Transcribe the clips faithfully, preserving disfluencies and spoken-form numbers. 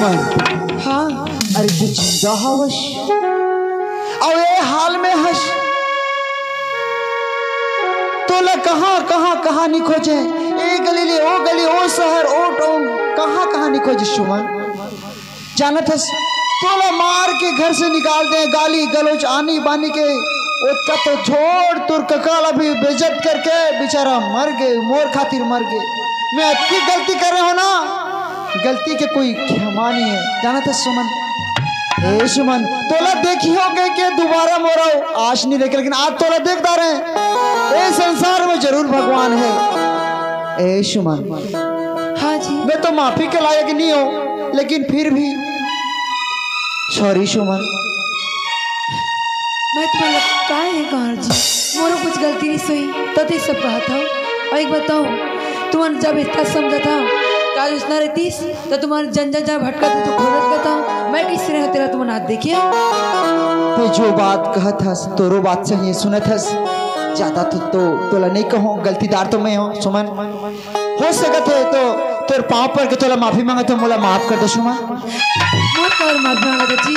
हाँ। अरे तू जिंदा हवस, अउ ए हाल में हस। तोला कहाँ, कहाँ, कहाँ नी खोजे, ए गली ले ओ गली, ओ शहर, ओ टाउन, कहाँ, कहाँ नी खोजे सुमन। जानत हस, तोला मार के घर से निकाल दे, गाली गलौज, आनी बानी के, ओतका तो छोड़, तोर कका ला भी बेइज्जत करके बेचारा मर गे, मोर खातिर मर गे। मैं अतकी गलती करे हों ना, गलती के कोई क्षमा नहीं है। जानत हस सुमन, ए सुमन, तोला देखी हो के, के दोबारा मोरा आस नहीं देखे, लेकिन आज तोला देख डारे। ए संसार में जरूर भगवान है। ए सुमन, हाँ जी। मैं तो माफी के लायक नहीं हूँ, लेकिन फिर भी सॉरी सुमन। मैं तुम्हारा काय हे कहूँ जी, मोरो कुछ गलती नहीं सोई, तो ते सब कहत हव। अउ एक बताऊँ, तुमन जब इतना समझत हव, काल उसना रहतीस, तो तुमन जन जन जहाँ भटकत हव, तो खोजत कहत हव, मैं कइसे रहूँ तेला तुमन आज देखे। ते जो बात कहत हस, तोरो बात सही हे, सुनत हस। ज्यादा तो, तो तोला नहीं कहूँ, गलतीदार तो मैं हूँ सुमन। हो सकत हे तो तोर पाँव पर के तोला माफी मांगत हूँ, मोला माफ कर दे सुमन। मोर काबर माफी मांगत हस जी?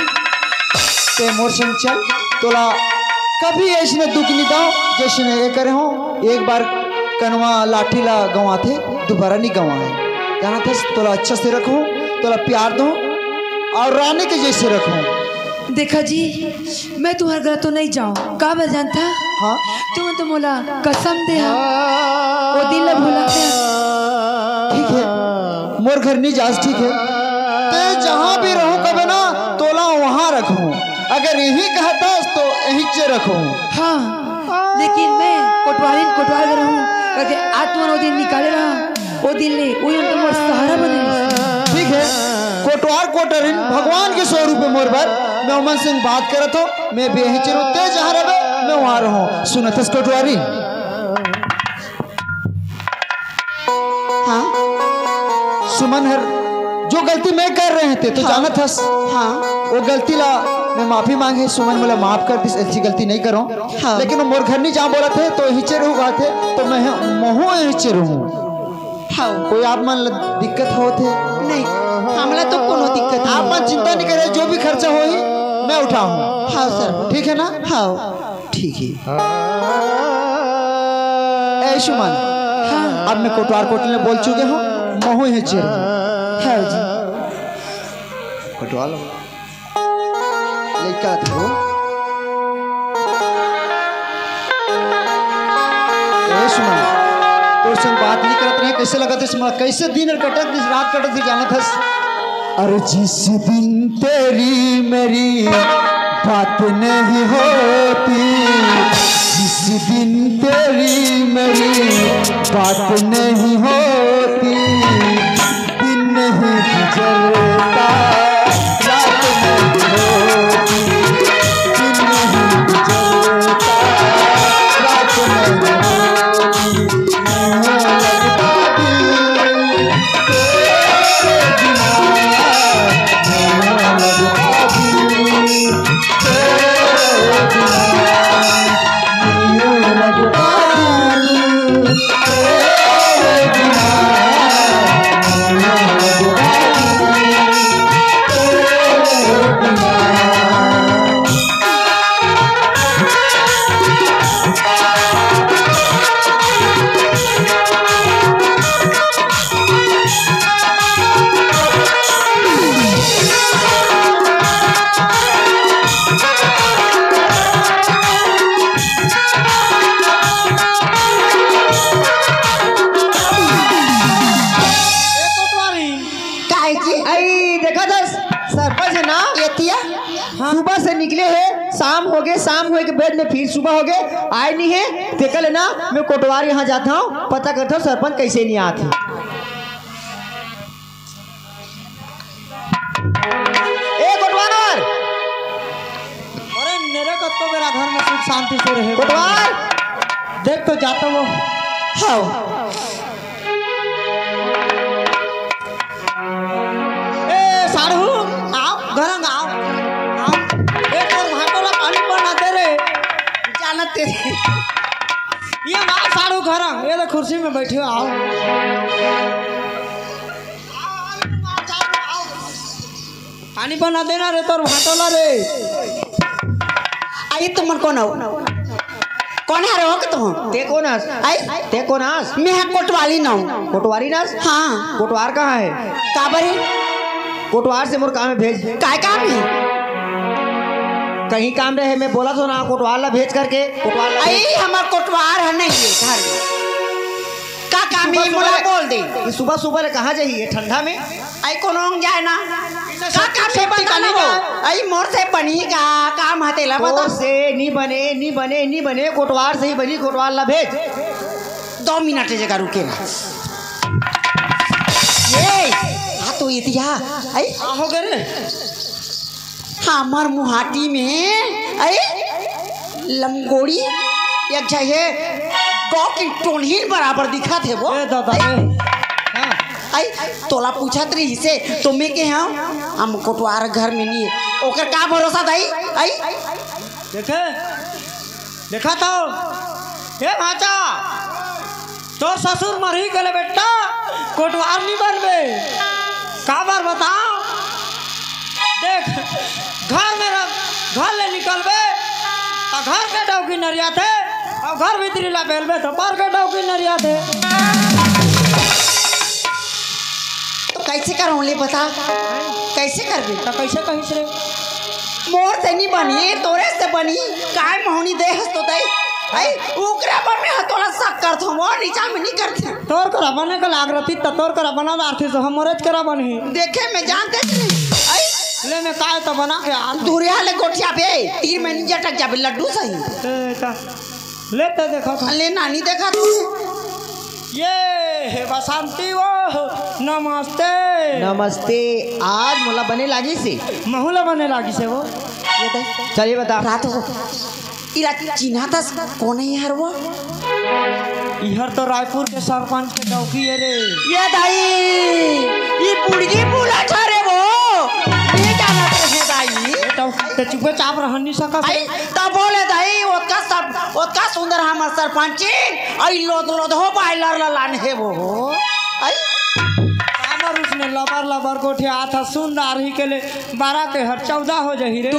ते मोर संग चल, तोला कभी अइसने दुख नहीं दव, जइसने ए करे हों। एक बार कनवा लाठी ला गंवाथे, दोबारा नहीं गंवाए। जानत हस, तोला अच्छा से रखहूँ, तोला प्यार दूँ अउ रानी के जइसे रखहूँ। देखा जी, मैं तुम्हार घर तो नहीं जाऊँ, काबर जानथा? हाँ? तुमन तो मोला कसम दे हव, ओ दिन ला भुला दे। ठीक हे, मोर घर नहीं जास, ठीक हे। ते जहाँ भी रहूँ कबे ना, तोला वहाँ रखहूँ। अगर यहीं कहत हस तो यहीं चे रखहूँ। हाँ, लेकिन मैं कोटवारिन कोटवार के रहूँ, करके आज तुमन ओ दिन निकाले रहा। ओ दिन ले, ओही मन तो मोर सहारा बने रहिस। ठीक हे, कोटवार कोटवारिन भगवान के स्वरूप हे मोर बर, मैं ओमन संग बात करत हों, मैं भी यहीं चे रहूँ, ते जहाँ रहबे, मैं वहाँ रहूँ। सुनत हस कोटवारी? हाँ। सुमन हर जो गलती मैं कर रहे थे, तो हाँ। जानत हस? हाँ। वो गलती ला मैं माफी मांगे, सुमन मोला माफ कर दिस, ऐसी गलती नहीं करो। हाँ। लेकिन वो मोर घर नहीं जा बोलत हे, तो हिचे रहू बात हे, तो मैं महू हिचे रहूँ। हाँ। कोई आप मन ला दिक्कत होत हे? नहीं, हमला तो कोनो दिक्कत नहीं। आप मन चिंता नहीं करे, जो भी खर्चा होही, मैं उठाहूँ। हाँ सर। ठीक है ना? हाँ। ठीक है। ए सुमन, हाँ। अब मैं कोटवार कोटवारिन बोल चुके हूँ, महू हिचे रहूँ। हाँ जी। कोटवार लइका धरो। ए सुमन, तोर संग बात नहीं करत रहे, कइसे लगत हे सुमन? कइसे दिन कटत हे, रात कटत हे, जानत हस? अरे जिस दिन तेरी मेरी बात नहीं होती, जिस दिन तेरी मेरी बात नहीं होती, दिन नहीं गुजरता, रात नहीं होती, दिन नहीं गुजरता, रात नहीं होती। ए कोटवारी। काहे जी? अई, देखा था, सरपंच है ना, एतिया? हाँ। सुबह से निकले हे, शाम होगे, शाम होए के बाद में फिर सुबह होगे, आए नहीं हे। तेकर ले ना, मैं कोटवार यहाँ जात हूँ, पता करत हूँ सरपंच कइसे नहीं आत हे। ए कोटवार! अरे, मेरे कतको बेरा घर में सुख शांति से रहे। कोटवार! देख तो जाता वो। हाँ। ए, साढ़ू, आओ, घर में आओ। आओ। ए, तोर भाटो ला पानी पड़ना दे रे। जानत तेरी। ये आओ, साढ़ू, घर में। ये ले, कुर्सी में बैठे हो, आओ। आओ, आओ, आओ, आओ। पानी बना देना रे तोर भाटोला रे। आई तुमन कौन हो? कौन हरे हो के तुम? ते कौन हस? आई? ते कौन हस? मैं हा कोटवाली नौ। कोटवारी नस? हाँ। कोटवार कहाँ है? काबर है? कोटवार से मोर काम है, भेज। काय काम है? कहीं काम रहे, मैं बोला तो ना, कोटवार ला भेज करके, कोटवार ला आई भेज। हमार कोटवार है नहीं है घर में। का काम तो है, सुबह मोला ले, बोल दे। ये सुबह सुबह ले कहाँ जाही ये ठंडा में? आई कोनो अंग जाए ना। का काम से बनता ना हो? आई मोर से बनी का काम हते ला बता। तोर से नी बने, नी बने, नी बने, कोटवार से ही बनी, कोटवार ला भेज। दो मिनट जगह रुके ना। ये, आ तो इतिया, आई? का हो गए रे? हमर मुहाटी में, आई? लंगोड़ी, एक झा ये गौ की टोनहीन बराबर दिखत हे वो। ए दादा, ए। हाँ। आई, तोला पूछत रहिसे, तो मैं के हंव, हम कोटवार घर में नहीं है। ओकर का भरोसा दाई? आई? देखे, देखा तो, ए भांचा, तोर ससुर मरही गेले बेटा, कोटवार नहीं बनबे। काबर बता? देख, घर में रह, घर ले निकलबे, त घर के डौकी नरियाथे, अउ घर भीतरी ला बेलबे, त बाहर के डौकी नरियाथे। तो कैसे करहूं ले बता, कैसे करबे? त कैसे कहिस रे? मोर से नहीं बनी, तोरे से बनी। काय मोहनी दे हस तो दई। आई, ओकरा पर मैं हतोला शक करत हूँ, वो नीचा में नहीं करते। तोर करा बने का लाग रही, त तोर करा बना दार थी, तो हम मोरेज करा बनी। देखे, मैं जानते थे नहीं। आई, ले मैं काय तो बना के आ। दूरिया ले गोठिया बे, तीर में नहीं जटक जाबे, लड्डू सही। ए, ता। ले त देखा था। ले नानी देखा तू। ये हे बसंती वो, नमस्ते। नमस्ते। आज मोला बने लागिस हे। महू ला बने लागिस हे वो। ये दे। चल ये बता। रात हो। इला चिन्हा तस कोन हे यार वो? इहर तो रायपुर के सरपंच के डौकी हे रे। ये दाई, ये बुढ़गी बुला था रे वो। ये क्या लगता है दाई? ये डौकी ते चुपे चाप रहन नहीं सका। आई, तब बोले दाई, ओतका सब, ओतका सुंदर हमर सरपंची, आई लोद लोद हो बायलर ला लान हे वो। आई। हमर उसने लबर लबर गोठे आथा सुंदर ही के ले बारह के हर चौदह हो जही रे।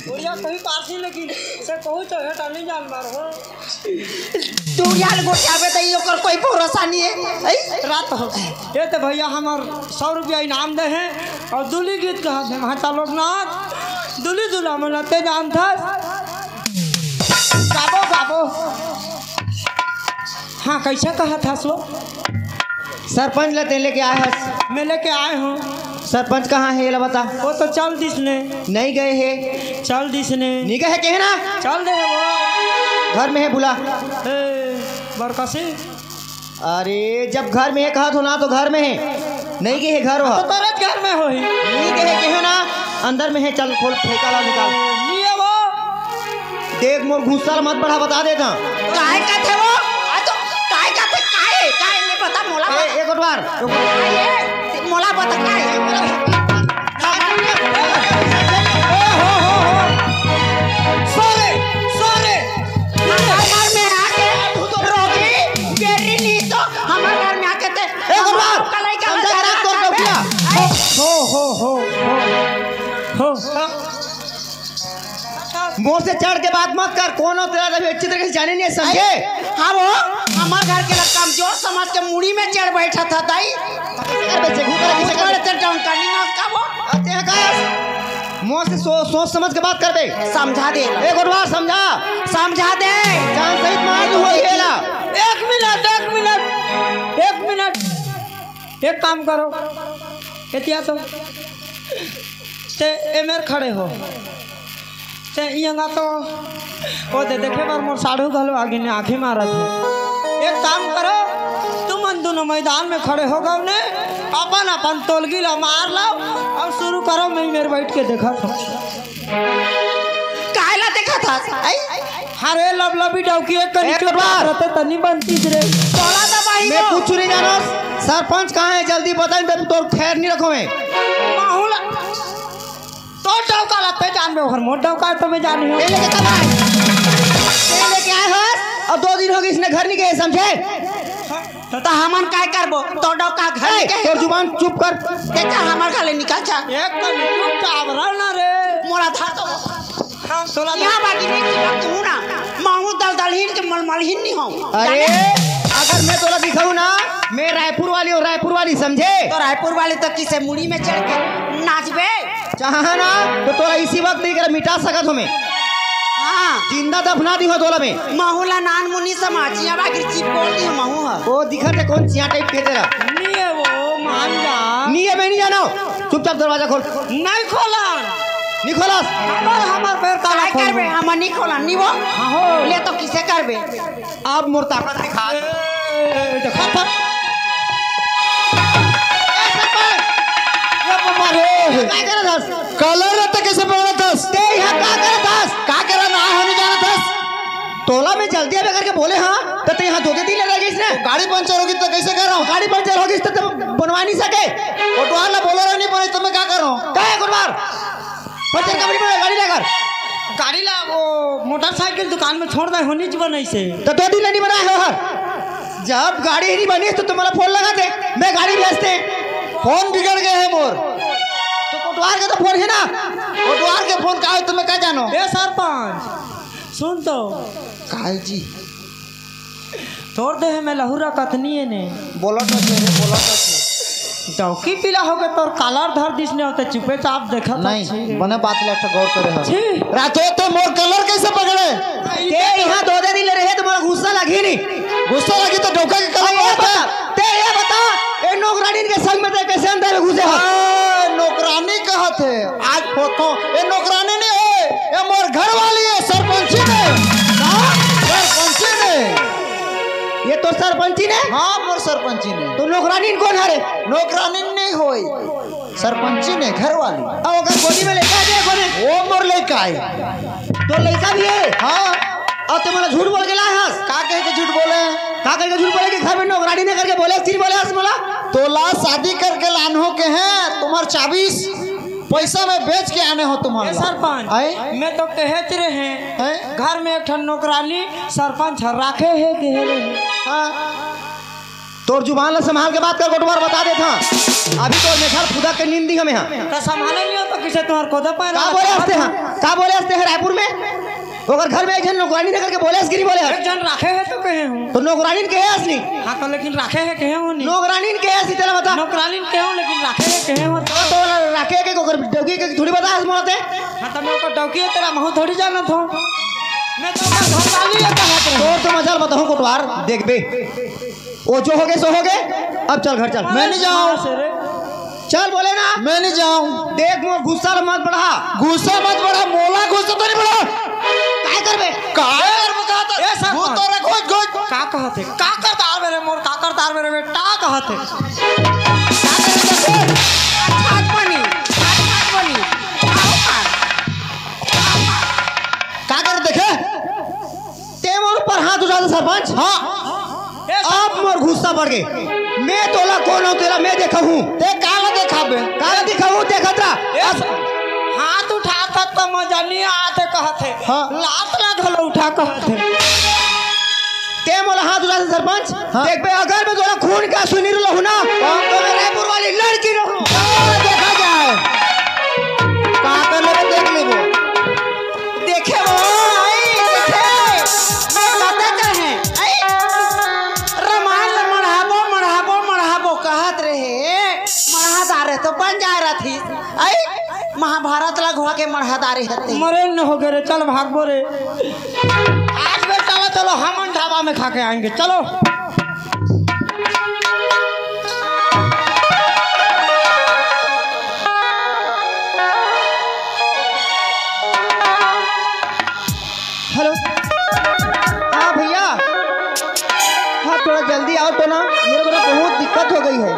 तू उड़िया कहीं पास ही लेकिन से कहूँ तो हेटा नहीं जान मार हो। तू यार गोठियाबे त ई ओकर कोई भरोसा नहीं है। ऐ? रात हो। ये तो भैया हमर सौ रुपया इनाम दे हैं और दुली गीत कहा थे, माता लोकनाथ, दुली दुला में लते जान था। गाबो, गाबो। हाँ, कैसे कहा था सो? सरपंच ला ते लेके आए हस? मैं लेके आए हूँ। सरपंच कहाँ है, ये ला बता। वो तो चल दिस ने। नहीं गए है। चल दिस ने। नहीं गए है, कहे ना? चल दे वो। घर में है, बुला। ए, बरकसी। अरे, जब घर में है कहा तो ना, तो घर में है। नहीं गए है घर वो। तो तोरे घर में होही। नहीं गए है, कहे ना? अंदर में है, चल खोल, फेंका ला निकाल। नहीं है वो। देख, मोर गुस्सा ल मत बढ़ा, बता देता। काय कथे वो? आ तो काय कथे, काय? काय नहीं पता, मोला ए, बता। एक बार। काय है? मोला बता, काय है? मोला बता। ए, हो, हो, हो। Sorry, sorry। हमार घर में आके रोगी, बेरी नहीं तो हमार घर में आके ते एक बार। कलाई का समझा लगा के तोर कर दे। डौकिया। हो, हो, हो, हो। हो। मोर से चढ़ के बात मत कर, कोनो तेला अभी अच्छी तरह से जाने नहीं है, समझे? अरे, हाँ वो, हमार घर के ला कमजोर समझ के मुड़ी में चढ़ बैठा था, दाई। कैसे कर बच्चे, घूम रहा, कैसे कर बड़े तेरे डंका नहीं नाच का वो। आते हैं का? मोर से सो-, सोच समझ के बात कर बे। समझा दे। एक और बार समझा। समझा दे। जान सहित मार दूँ वही हेला। एक मिनट, एक मिनट, एक मिनट। एक काम करो, एतिया तो ते एमेर खड़े हो, ते इयंगा तो ओ दे देखे बर मोर साढ़ू घलो आगे ने आँखी मारत हे। एक काम करो, तुमन दोनों मैदान में खड़े हो गओ ने, अपन अपन तोलगी ला मार लाओ और शुरू करो। मैं मेर बैठ के देखत हूँ। काहे ला देखत हस? आई? अरे लबलबी डौकी एक कनी एक चुप बार। रहते तनी बनतीस रे। तोला दबाई मैं हो। कुछ नहीं जानो। सरपंच कहाँ है? जल्दी बता, मैं तोर खैर नहीं रखो मैं। माहौल तो डौका ला ते जान ओकर मोर डौका तो मैं जानी हूँ। ये लेके कब आए? ये लेके आए हो? अब दो दिन हो गए, इसने घर नहीं गए, समझे? तो, तो हमन काय करबो? तो डौका घर ए, नहीं गए। तोर जुबान चुप कर। देखा, हमर घर ले निकल जा। एक तो चुपचाप रह ना रे। मोला धर तो। हाँ, तोला यहाँ बाकी नहीं, तू ना। मामू दलदलहीन के मलमलहीन नहीं हो। अरे, जाने? अगर मैं तोला दिखाऊं ना, मैं रायपुर वाली हूँ, रायपुर वाली, समझे? तो रायपुर वाली तो किसे मुड़ी में चढ़ के नाचबे? चाहा ना, तो तोला इसी वक्त ही कर मिटा सकत हो मैं। हाँ। जिंदा दफना दी हो तोला मैं। महू ला नान मुनी समाज, यहाँ बाकी चीज बोल दी हो महू हा। वो दिखत है कौन चिया टाइप के तेरा। नहीं है वो, मान जा। नहीं है, मैं नहीं जाना। चुपचाप दरवाजा खोल। नहीं खोला। नहीं खोलस? हमर, हमर पैर काला काय खोल करबे? दे। हम नहीं खोला, नहीं वो। हाँ हो। ले तो किसे करबे? अब मोर ताकत दिखा। ए, देखा था। ए, सरपंच! ये बाबा रे! काय करत हस? कलर रहता कैसे पकड़त हस? ते यहाँ का करत हस? का करत ना हो नहीं जानत हस? तोला मैं जल्दी आवे करके बोले हाँ, तो ते यहाँ दो दे दिन ले रह गई इसने। गाड़ी पंचर होगी तो कैसे कर रहा हूँ? गाड़ी पंचर होगी तो, तो बनवा नहीं सके। कोटवार ला बोला रहा नहीं बने तो मैं क्या कर रहा हूँ? काय है कोटवार? पंचर कंपनी में गाड़ी लेकर। गाड़ी ला वो मोटरसाइकिल दुकान में छोड़ दे, होनी च बनई से। तो दो दिन नहीं बनाए हो हर। जब गाड़ी ही नहीं बनी तो तुम्हारा फोन लगा दे, मैं गाड़ी भेजते। फोन बिगड़ गए हैं मोर। तो कोटवार के तो फोन है ना। कोटवार के फोन का है तुम्हें क्या जानो? ए सरपंच, सुन तो। काल जी। तोर देह में लहुरा कथनी है ने। बोला तो छे रे, बोला तो छे। डौकी पीला होके तोर कालर धर दिस ने होते चुपे चाप देखत नहीं, छे। बने बात ले, अच्छा गौर करे है। छे। रातो ते मोर कलर कैसे पकड़े? ते यहाँ दो दे दिन ले रहे, तुम्हारा गुस्सा लगी नहीं। गुस्सा लगी तो डौका के कलर अब ये होता। बता, ते ये बता, ए नौकरानी के संग में ते कैसे अंदर में घुसे हो? आ, नौकरानी कहत है। आज फोटो, ए नौकरानी नहीं है, ए मोर घर वाली है, सरपंची ने। का? सरपंची ने। ये तो सरपंची ने? हाँ, मोर सरपंची ने। तो नौकरानी कौन है रे? नौकरानी नहीं होई, सरपंची ने, घर वाली। अब ओकर गोदी में लइका है, कोने? वो मोर लइका है। तो लइका भी है? हाँ। और तुम झूठ बोल के लाए हस? का कह के झूठ बोले? का कह के झूठ बोले कि घर में नौकरानी नहीं करके बोले, सिर बोले हस बोला? तोला शादी करके लानहो के हैं, तुम्हार चाबीस पैसा में बेच के आने हो तुम्हार ए ला। सरपंच, आए? मैं तो कहत रहे हैं, हैं? घर में एक ठन नौकरानी सरपंच राखे है, कहे रहे। हाँ। तोर जुबान ला संभाल के बात कर, गोटवार बता देता। अभी तो मेघाल खुदा के नींद दी हमें हाँ। तो संभाले नहीं हो तो किसे तुम्हार कोदा पाए का ना बोले हंसते हैं? का बोले हंसते हैं रायपुर में? ओकर घर में एक जन नौकरानी ने करके बोले, गिरी बोले हर। एक जन राखे है तो कहे हूँ। तो नौकरानी ने कहे हंस नहीं। हाँ, तो लेकिन राखे है कहे हो नहीं। नौकरानी ने कहे हंस नहीं, तेरा बता। नौकरानी ने कहे हो, लेकिन राखे है कहे हो। तो, तो राखे के ओकर डौकी के थोड़ी बता हंस मोड़ते। हाँ, तो मैं ओकर डौकी है, तेरा महू थोड़ी जानत हो। मैं तो ओकर घर वाली है, कहा तो। तो, तो मजाल बताऊँ कोटवार, देख बे। वो जो हो गए सो हो गए, अब चल घर चल। मैं नहीं जाऊँ। चल बोले ना। मैं नहीं जाऊँ। देख मोर गुस्सा मत बढ़ा। गुस्सा मत बढ़ा, मोला गुस्सा तो नहीं बढ़ा। काय करबे? काय करबे कहा तो? ए सरपंच। घुस तो रे, घुस, घुस। का कहत है? का करदार मेरे मोर, का करदार मेरे बेटा कहत है? का करबे? हाथ पानी, हाथ पानी। आओ, आओ। का कर देखे? ते मोर ऊपर हाथ उठा दे सरपंच। हाँ। ए, अब मोर गुस्सा बढ़ गए। मैं तोला कौन हूँ, तेला मैं देखा हूँ। ते काला देखाबे? काला दिखाऊँ, देखत रहा। ए, हाथ उठात त मजा नहीं आते कहत है। हाँ। लात ला घलो उठा कहत है। ते मोला हाथ उठा दे सरपंच। हाँ। देख बे, अगर मैं तोला खून का सुनीर रहूँ ना, हाँ। तो मैं रायपुर वाली लड़की रहूँ। हाँ, देखा जाए। का कर लेबे, देख लेबे। देखे वो, आई, देखे। मैं कहते कहे, आई। रमायण ल मढ़ाबो, मढ़ाबो, मढ़ाबो कहत रहे। मढ़ा डारे तो बन जा रही। आई, महाभारत ल घोड़ा के मढ़ा डारे हते। मरे न हो गए रे, चल भागबो रे। आज बे चलो, चलो, हमन ढाबा में खा के आएंगे, चलो। हेलो। हाँ भैया, हाँ, थोड़ा जल्दी आओ तो ना, मेरे को ना बहुत दिक्कत हो गई है।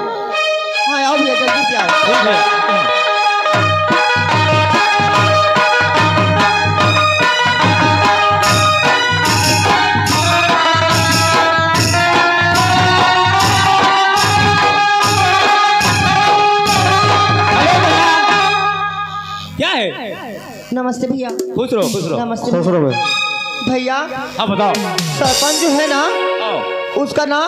हाँ, आओ भैया, जल्दी से आओ। ठीक है। क्या है? नमस्ते भैया। खुश रहो, खुश रहो। नमस्ते खुश रहो भाई। भैया, हाँ, बताओ। सरपंच जो है ना, हाँ। उसका ना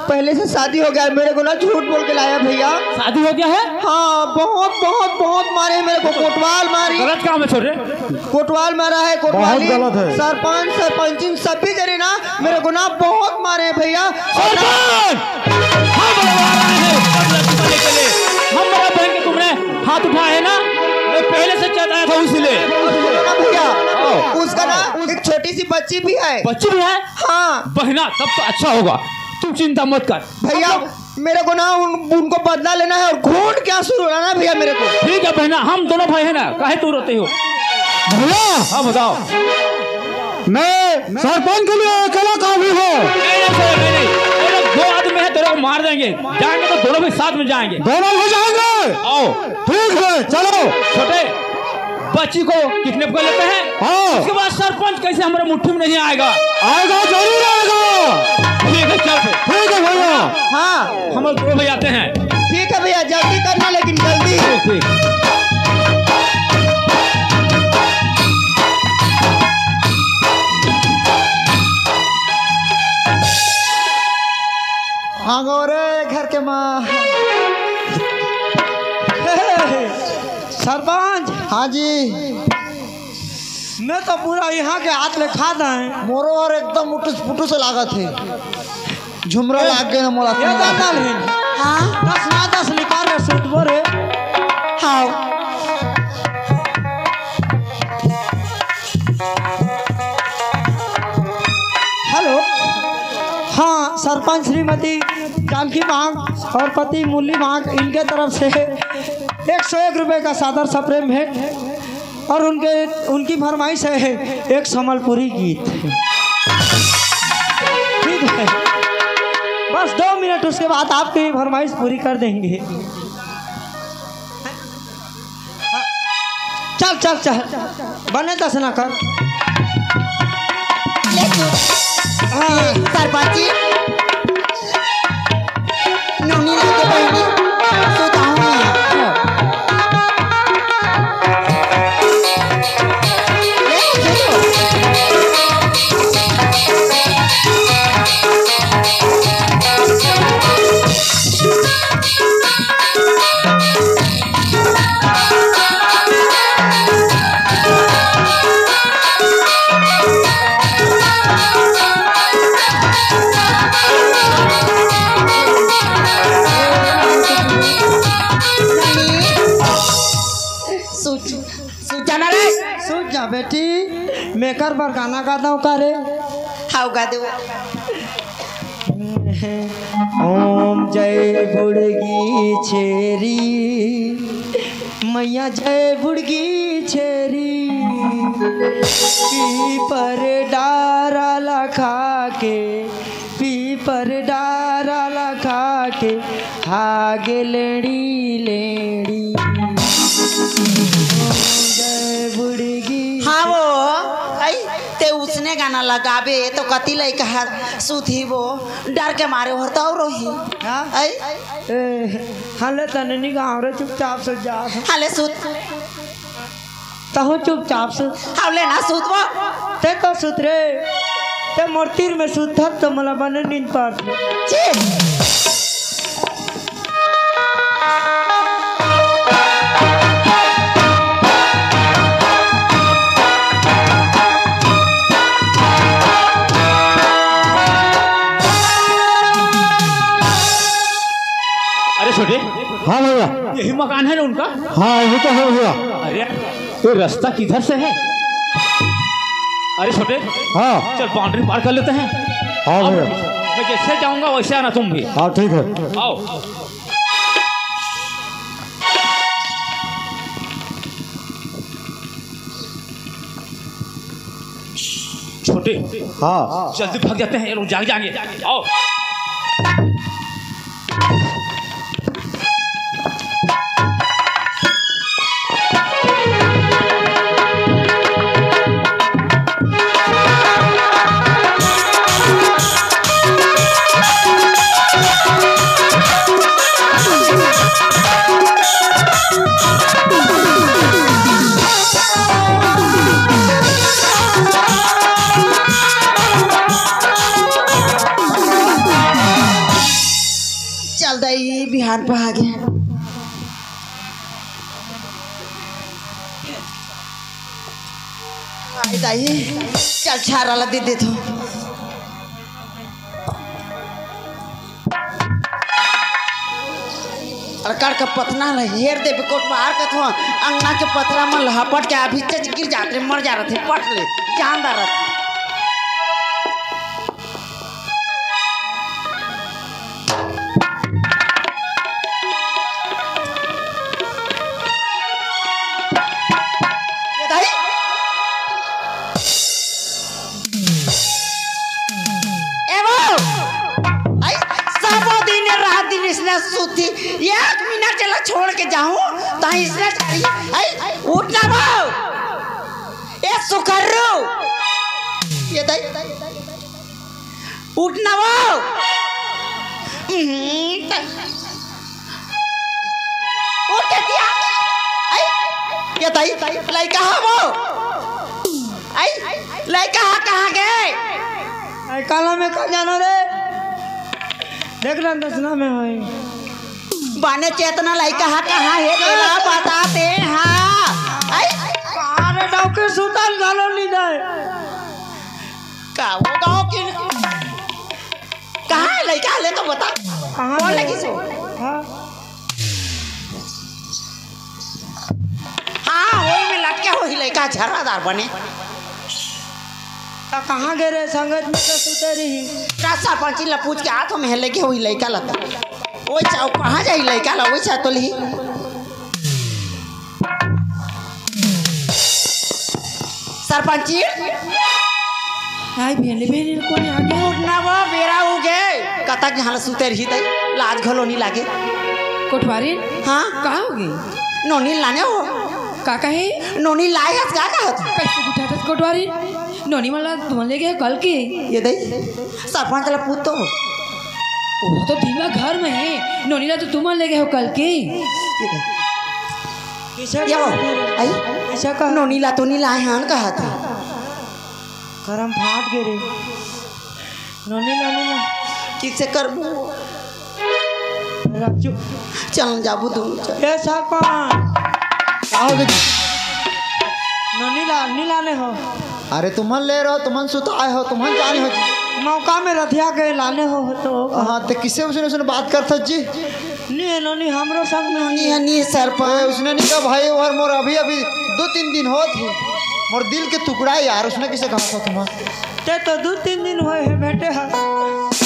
पहले से शादी हो गया है। मेरे को ना झूठ बोल के लाया भैया। शादी हो गया है? हाँ, बहुत, बहुत, बहुत मारे मेरे को, कोटवाल मारी। गलत काम है छोटे। कोटवाल मारा है, कोटवाली। बहुत गलत है। सरपंच, सरपंचिन सभी जने ना मेरे को ना बहुत मारे हैं भैया। सरपंच! हम बलवा रहे हैं बदला चुकाने के लिए। हम बड़ा बहन के तुमने हाथ उठाए है ना, मैं पहले से चेताया था उसीलिए। सुनो ना भैया, हाँ। उसका ना एक छोटी सी बच्ची भी है। बच्ची भी है? हाँ। बहना, तब तो अच्छा होगा, तुम चिंता मत कर। भैया, मेरे को ना उन, उनको बदला लेना है और खून क्या शुरू होना ना भैया मेरे को। ठीक है बहना, हम दोनों भाई हैं ना, काहे तू रोते हो? भैया, हाँ, बताओ। मैं सरपंच के लिए अकेला काफी हूँ। नहीं, नहीं, नहीं, नहीं, नहीं। अरे, दो आदमी है, तेरे को मार देंगे। जाएंगे तो दोनों भी साथ में जाएंगे। दोनों हो जाएंगे। आओ। ठीक है, चलो। छोटे, बच्ची को किडनैप कर लेते हैं। हाँ। उसके बाद सरपंच कैसे हमारे मुट्ठी में नहीं आएगा? आएगा, जरूर आएगा। ठीक है, चल फिर। ठीक है भैया। हाँ। हम लोग दोनों भाई आते हैं। ठीक है भैया, जल्दी करना, लेकिन जल्दी। ठीक, ठीक। हाँ, गौरे घर के माँ। सरपंच। हाँ जी। मैं तो पूरा यहाँ के हाथ ले खा दाए। मोरो और एकदम उठुस पुटुस लागत है। झुमरा ए, लाग गए ना मोला। ये दादा नहीं। हाँ? दस ना दस निकाल रे, सुतबो रे। हाँ। हेलो। हाँ, सरपंच श्रीमती जानकी मांग और पति मुरली मांग, इनके तरफ से एक सौ एक रुपए का सादर सप्रेम भेंट। और उनके, उनकी फरमाइश है एक संबलपुरी गीत। ठीक है, बस दो मिनट, उसके बाद आपकी फरमाइश पूरी कर देंगे। चल, चल, चल, बने दस ना कर। ले तू। हाँ। सरपंची। नोनी लागे बहिनी, सुताहूँ। सूत जाना रे। सूत जा बेटी, मेकर बर गाना गा दंव का रे? हाव, गा दे। ओम जय बुड़गी छेरी, मैया जय बुड़गी छेरी, पीपर डारा ला खा के, पीपर डारा ला खा के, हागे लेड़ी लेड़ी। ओम जय बुड़गी। हाँ वो, आई, ते उसने गाना लगाबे तो कति लइका हर सुधी वो, डर के मारे ओहर तो और रोही। हाँ? आई? ए, हाले तने नहीं गाँव रे, चुपचाप से जा। हाले सुत। तहूँ चुपचाप सुत। हाले ना सुत वो। ते तो सुत रे। ते मोर तीर में सुत थत तो मोला बने नींद पात। छी। अरे छोटे, हाँ भैया। यही मकान है ना उनका? हाँ, यही तो है भैया। अरे, ये रास्ता किधर से है? अरे छोटे, हाँ। चल, बाउंड्री पार कर लेते हैं। हाँ और भैया। मैं जैसे जाऊंगा वैसे आना तुम भी। हाँ, ठीक है। आओ। छोटे, हाँ। जल्दी भाग जाते हैं, ये लोग जाग जाएंगे। आओ। आई दाई, चल छारा ला दे देथों। अरे कड़ के पथना ल हेर देबे कोटवार कथों, अंगना के पथरा मन ल हपट के अभी चच गिर जात रे, मर जा रथे, पट ले, जानदार रथे। ए दाई, ए वो, आई, सबो दिन रात दिन इसने सूती, एक मिनट चला छोड़ के जाऊं, ताई इसने चाही, आई, उठ ना वो, ए सुखर्रू, ए दाई, उठ ना वो, हम्म, उठ के दिया। आई, ए दाई, लइका हा वो। आई, लइका हा कहाँ गे? आई, काला में का जानो रे? देख ना दसना में होई। बने चेतना लइका हा कहाँ हे? तेला बता दे, हाँ। आई, अरे डॉक्टर सुतल घलो नहीं जाए। का वो गाँव की कहाँ हे लइका? ले तो बता। कहाँ कौन गे? लगी सो? हाँ। हाँ, वही में लटके होही लइका झर्रादार बने। त कहाँ गे रे? संगत में तो सुते रही। का सरपंची ला पूछ के आथों मैं, लेके होही लइका ला। ओए चाओ, कहाँ जाही लइका ला? ओए चाओ तो लिही। सरपंची। हाय बहन, बहन, कोन आ गे? उठ ना वो, बेरा हो गे। कतक यहाँ ला सुते रही तई, लाज घलो नहीं लागे। कोटवारी? हाँ? का हो गे? नोनी लाने हो। का कहे? नोनी लाए हस का कहत? कैसे उठा था कोटवारी? नोनी वाला तुमन ले गे कल के? ए दाई, सरपंच ला पूछ तो। वो तो दिन भर घर में हे। नोनी ला तो तुमन ले गे हो कल के। ए दाई। कैसे ये वो, कहा? आई? कैसे कहा? नोनी ला तो नहीं लाए हन कहत हे। करम फाट गे रे। नोनी ला, नोनी ला। किसे करबो? राजू। चल जाबो दूनों, चल। ए सरपंच। का हो गे जी? नोनी ला, नी लाने हो। अरे तुमन ले रहो, तुमन सुताए हो, तुमन जाने हो जी। मौका में रथिया के लाने हो, हो तो। हाँ, ते किसे उसने, उसने बात करत हस जी? नी हे नोनी, हमरो संग में नी हे, नी हे सरपंच। ए, उसने नी कहा भाई, ओहर मोर अभी, अभी दो तीन दिन होत हे। मोर दिल के टुकड़ा हे यार, उसने किसे कहा था तुमन? ते तो दू तीन दिन होए हे भेटे हस।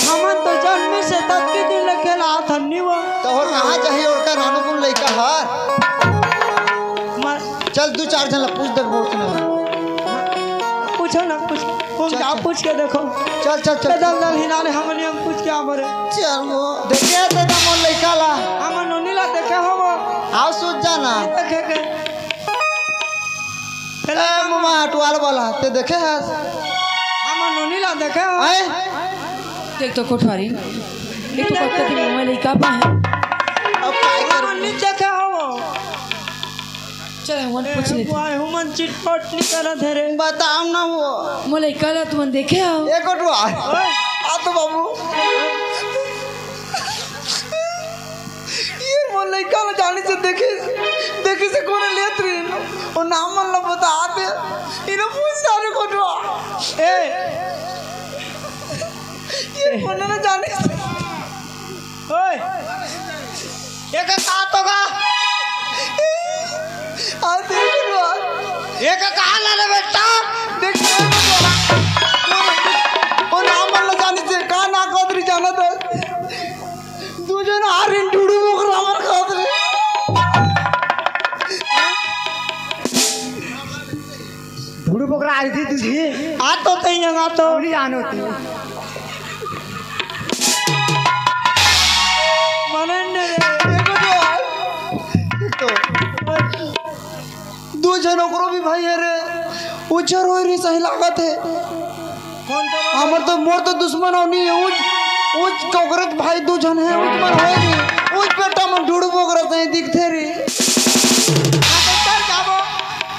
हमन तो जन्मे से ततके दिन ले खेलात हन नी वो। तो ओहर कहाँ जाही ओकर नानकुन लइका हर? मर- चल दू चार झन ला पूछ दे बहुत ना। पूछो ना, पूछ। तुम चल, जाओ चल। पूछ के देखो। चल, चल, चल। ते दल दल हिना ने हमन हम पूछ के आ बरे। चल वो। देखे ते तो मोर लइका ला। हमन नोनी ला देखे हो वो। आओ सूझ जाना। देखे के। ए, मुमा, अटवाल वाला, ते देखे हस? हमर नोनी ला देखे हो? आए? देख तो कोटवारी, ये तो कब तक मुँह में लइका पा है। अब काय करबो? हमन नी देखे हो। चल, हमन पूछ लेथन। वाह, हमन चिटपट नी करत हे रे। बताओ ना वो। मोर लइका ला तुमन देखे हो? ए कोटवार। ओए। आ तो बाबू। ये मोर लइका ला जाने से देखे, देखे से कोने लेत रही। ओ नाम मन ला बता दे। इनो पूछ सारे कोटवा। ए। ये मोर ला जाने से। ओए। ये का, का तो का? आ दे कोटवा। ये का, का ला रे बेटा? देख कोटवा। ओ नाम मन ला जाने से का ना कोतरी जाना था। दू झन आ रहिन, ढुड़ू बोकरा मन खात रहे। ढुड़ू बोकरा आ रही थी तुझे। आ तो तई आ तो। अबड़ी जान होती। मनन रे। देखो तो। तो। दू झन ओकरो भी भाई हे रे, उजर होए रही सही लागत हे। कौन तो? हमर तो, मोर तो दुश्मन हो नहीं हे, उज, उज कोकरत भाई दू झन हे, उज मन होए रही, उज बेटा मन ढुड़ू बोकरा सही दिखथे रे। हाँ, तो चल जाबो।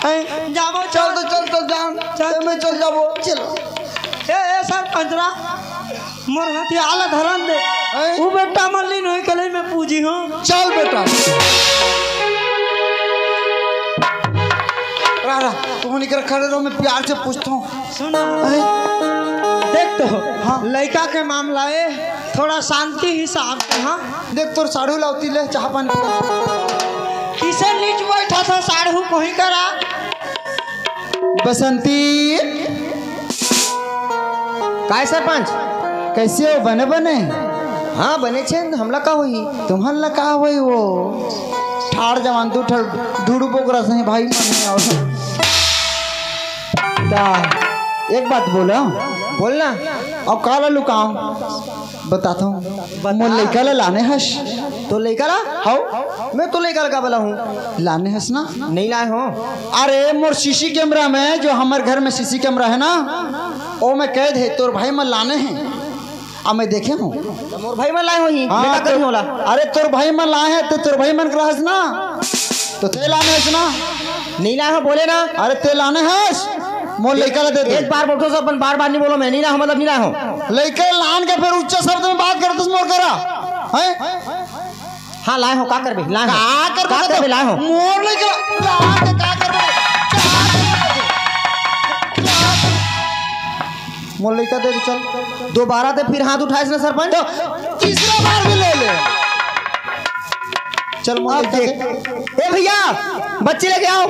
हैं? जाबो, चल तो चल, चल जान, चल। ते मैं चल जाबो। चलो। ए, ए, सरपंचरा। मोर हथियार ला धरन दे। हैं? उ बेटा मन लीन होई कलई में पूजी हो। चल बेटा। अरे, तुमन इकरा खड़े रहो, मैं प्यार से पूछता हूँ। सुन, अरे, देख तो, हाँ। लइका के मामला है, थोड़ा शांति हिसाब से, हाँ। देख, तोर साढ़ू लावती ले, चाह पानी पिया। किसे नीच बैठा था साढ़ू कोही करा? बसंती। काय सरपंच? कैसे हो? बने बने? हाँ, बने छे, हमला का होही? तुमन ला का होही वो? ठाड़ जवान, दू ठड़ ढूढ़ू बोकरा सही भाई मन नहीं आओ। ता, एक बात बोला। बोलना। अब काला लुकाओ? बताता हूँ। बता। मोर लइका ला लाने हस। तो लइका ला? हौ। मैं तो लइका ला का बोला हूँ? लाने हस ना? नहीं लाए हो। अरे, मोर सीसी कैमरा में, जो हमर घर में सीसी कैमरा है ना, ओ में कैद है, तोर भाई मन लाने हैं। अब मैं देखे हूँ। तो मोर भाई मन लाए होही, हाँ, बेटा तो, कहीं होला। अरे, तोर भाई मन लाए हैं, तो तोर भाई मन करा हस ना, तो ते लाने हस ना। नहीं लाए हो, बोले ना। अरे, ते लाने हस, मोर लइका ला दे दे। एक बार बोलतो से अपन बार बार नहीं बोलो, मैं नहीं लाए हो, मतलब नहीं लाए हो। लइका लान के फिर उच्च शब्द में बात करतस मोर करा, हैं? हाँ, लाए हो, का करबे? लाए हो। का करबे का तो? करबे? लाए हो। मोर लइका, लान के का करबे? का करबे? मोर लइका दे दे, चल। दोबारा ते फिर हाथ उठाइस ना सरपंच। तो तीसरा बार भी ले ले। चल, मोर अब लइका देख। दे। ए भैया, बच्ची लेके आओ।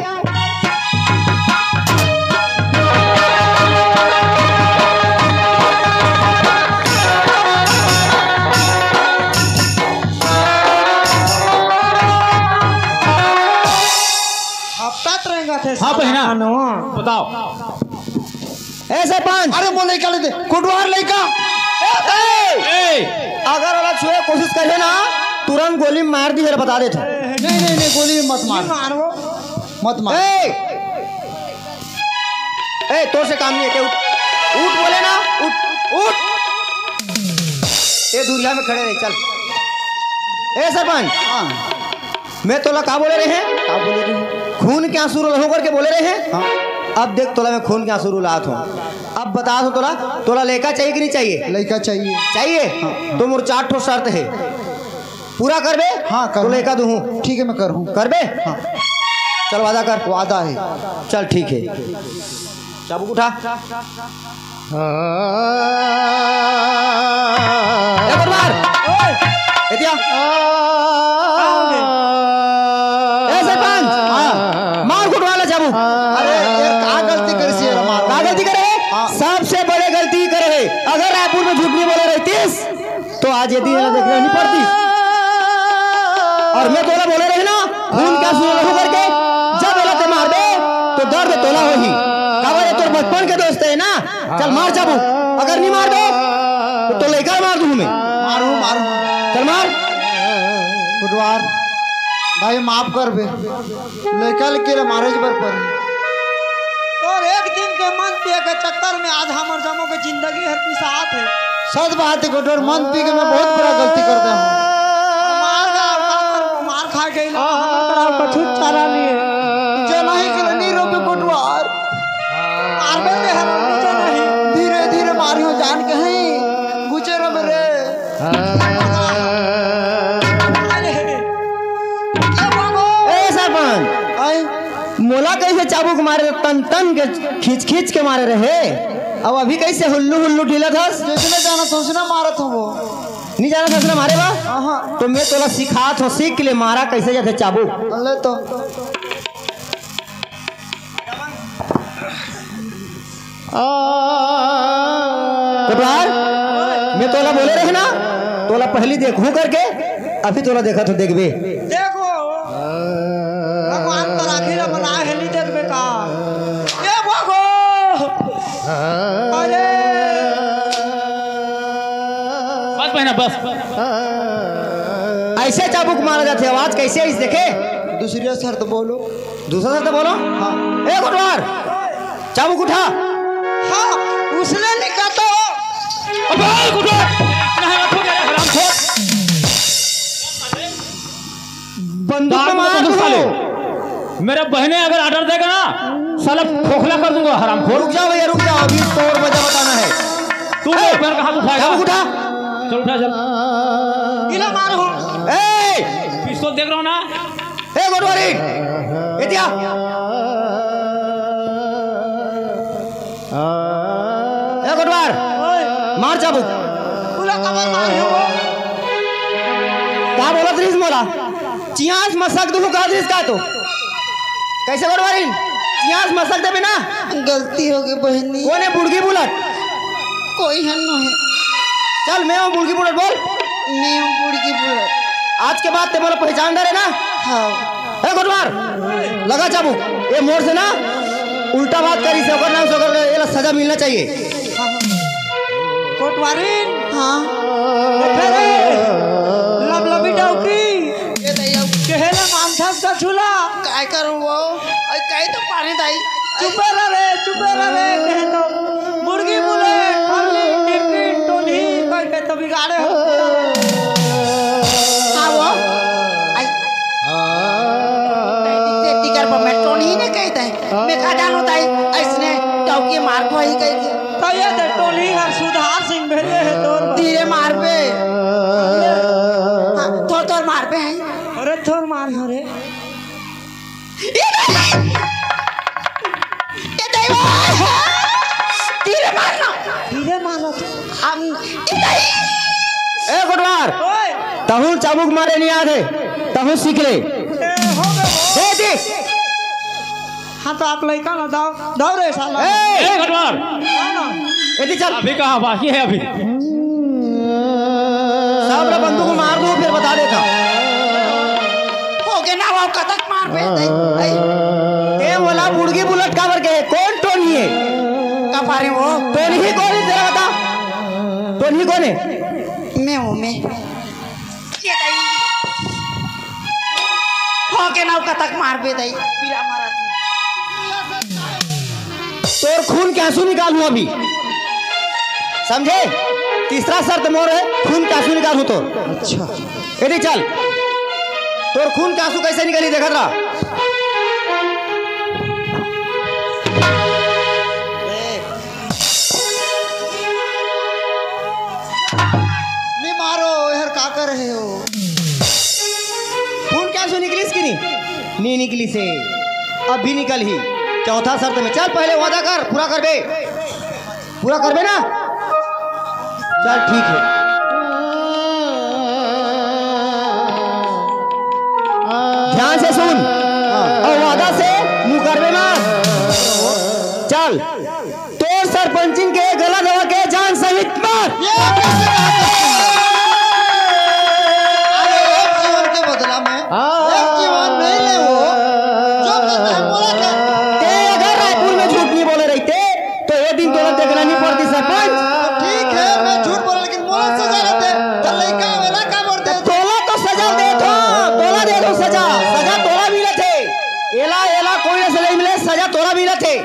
हफ्ता त रहेंगा थे हाँ, बहिना। खानो। बताओ। ए सरपंच। अरे, मोर लइका ले दे, कोटवार लइका। ए, ए! ए! अगर ओला छुए कोशिश करे ना, तुरंत गोली मार दी, बता देत हूँ। नहीं, नहीं, नहीं, गोली मत मार। मारो। मत मार। ए! ए, तोर से काम नहीं है, उठ। उठ बोले ना, उठ, उठ। ए, दूरिया में खड़े रहे, चल। ए सरपंच। हाँ। मैं तोला का बोले रहे? का बोले रहे? खून के आंसू रुलाहूं करके बोले रहे? हाँ। अब देख तोला मैं खून के आंसू रुलात हूँ। अब बता दो तोला, तोला लइका चाहिए कि नहीं चाहिए? लइका चाहिए। चाहिए? हाँ। तो मोर चार ठो शर्त है, पूरा करबे? हाँ, तो करूँ। लइका दूँ। ठीक है, मैं करूँ। करबे? हाँ। चल वादा कर। वादा है। चल ठीक है। चाबुक उठा। ए, कोटवार। ए, दिया। ए, सरपंच। हाँ। मार कोटवार ला चाबुक। अरे, ये का गलती करे सी, मार? का गलती करे? हाँ। सबसे बड़े गलती करे है। अगर रायपुर में झूठ नहीं बोले रहतीस, तो आज ये दिन देखना नहीं पड़ती। और मैं तोला बोले रहे ना, खून का आंसू लहू करके, जब एला ते मारबे, तो दर्द तोला होही। काबर ये तोर बचपन के दोस्त है ना, चल मार चाबुक। अगर नहीं मारबे, तो, तो लइका मार दूँ मैं। मारू, मारू। चल मार। कोटवार, भाई माफ करबे। लइका ल के मारे बर पड़ही। तोर एक दिन के मन पिए के चक्कर में आज हमर जम्मो के जिंदगी हर पिसात हे। सच बात हे कोटवार, मन पी के मैं बहुत बड़ा गलती कर दे हूँ। मार खा, मार खा गई ना, हमर तरफ कछु चारा नहीं है। जे नहीं के नहीं रोबे कोटवार। मारबे ते हर नीचे नहीं। धीरे धीरे मारियो जान के हैं, गुजर मेरे। ए सरपंच, आई। मोला कइसे चाबुक मारे, तन तन के खींच खींच के मारे रहे, अब अभी कइसे हुल्लू हुल्लू ढीलत हस? जइसने जानत हस ओइसने मारत हँव वो। नहीं जानत हस ओइसने मारे बर? हाँ, हाँ। तो मैं तोला सिखात हँव, सीख ले मारा कइसे जाथे चाबुक। ले तो। कोटवार, मैं तोला बोले रहे ना, तोला पहली देखहूँ करके, अभी तोला देखत हँव, देखबे। देखो, भगवान तो राखी ला बनाए हे, नहीं देखबे का? ये भगो! अरे! बस बहिना, बस। अइसे चाबुक मारा जाथे, आवाज कइसे आइस देखे? दूसरी शर्त बोलो। दूसरा शर्त बोलो। हाँ। ए कोटवार, चाबुक उठा। हाँ, उसने निकाल दो। अबे कोटवार, इतना हिम्मत हो गया रे हरामखोर। बंदूक दाल में मार बंदूक दूँ। साले। मेरे बहने अगर ऑर्डर देगा ना, साला खोखला कर दूंगा हरामखोर। रुक जाओ भैया, रुक जाओ, अभी तोर वजह बताना है। तू ए! मेरे बहन का हाथ उठाएगा? चाबुक उठा। चल उठा चल। इला मारो। ए! पिस्तौल देख रहा हूँ ना। ए कोटवारी, ए दिया। मार चाबुक। पूरा कमर मार हो। का बोलत रहिस मोला? चिहास मसक दुहूं कहत रहिस का तो? कइसे गोठवारिन? चिहास मसक देबे ना? गलती होगे बहिनी। कोन हे बुड़गी बुलट? कोई हन नोहे। चल, मैं हूँ बुड़गी बुलट, बोल। मैं हूँ बुड़गी बुलट। आज के बाद ते मोला पहचान डरे ना? हाँ। ए गोठवार, लगा चाबुक। ए मोर से ना उल्टा बात करिस हे, ओकर नाम से ओकर, एला सजा मिलना चाहिए। कोटवारिन। हाँ। देखे रे, लबलबी डौकी। ए दैया। केहेले मांथस का झूला। काय करूं वो? अई कई तो पानी दाई। चुपे रह रे, चुपे रह रे, कहे तो मुर्गी बोले, खाली टिफिन टोनी, कह के तो बिगाड़े हो। हाँ वो। आई। ते टिकर पर मैं टोनी ने कही दाई। मैं का जानूं दाई, अइसने डौकी मार को ही कही के। तो ये दे टोनी हर सुधार सिंह भेजे हे तोर बर। धीरे मार बे। हाँ, थोर थोर मार बे हैं। अरे थोर मार, अरे। ये दे, ये दे वो। धीरे मार ना। धीरे मार ना तू। हम, ये दे। ए कोटवार, ओए। तहूं चाबुक मारे नइ आत हे, तहूं सीख ले। ए, हो बे, हो। दे, दे। हाँ, तो आप लइका ना दाव, दाव रे साला। ए! ए, कोटवार। हाँ ना। एती चल। अभी कहाँ, बाकी हे अभी। सब ला बंदूक मार दूं, फिर बता देता हूँ। होगे ना, वो कतक मार बे, दे, दे। ए, ओला बुड़गी बुलट काबर कहे, कोन टोनी हे? का पारे वो? टोनी ही कोन हे, तेला बता। टोनी कोन हे? मैं हूँ, मैं। ये दाई। होगे ना, कतक मार बे दाई, पीला मारा थी। तोर खून के आंसू निकालहूं अभी, समझे? तीसरा शर्त मोर हे, खून के आंसू निकालहूं तोर। अच्छा। एती चल, तोर खून के आंसू कइसे निकलही देखत रह। नइ मारो, एहर का कर रहे हो? खून के आंसू निकलिस कि नहीं? नहीं निकलिस हे, अभी निकलही। चौथा शर्त में, चल पहले वादा कर, पूरा करबे, पूरा करबे ना? चल ठीक हे, ध्यान से सुन, हाँ। अउ वादा से मुकरबे मत। चल। तोर सरपंचिन के गला दबा के जान सहित मार। ये कैसे बात है? अरे, एक जीवन के बदला में हाँ। एक जीवन नहीं ले वो। जो कहता है, बोला क्या? ते अगर रायपुर में झूठ नहीं बोले रहते, तो ये दिन तोला देखना नहीं पड़ती, सरपंच। तो ठीक है, मैं झूठ बोला, लेकिन मोला सजा ना दे। तो लइका वेला का बोल दे? तोला तो सजा दे थो, तोला दे दो सजा। सजा तोला मिलत हे। एला, एला कोई ना सजा मिले, सजा तोला मिलत हे।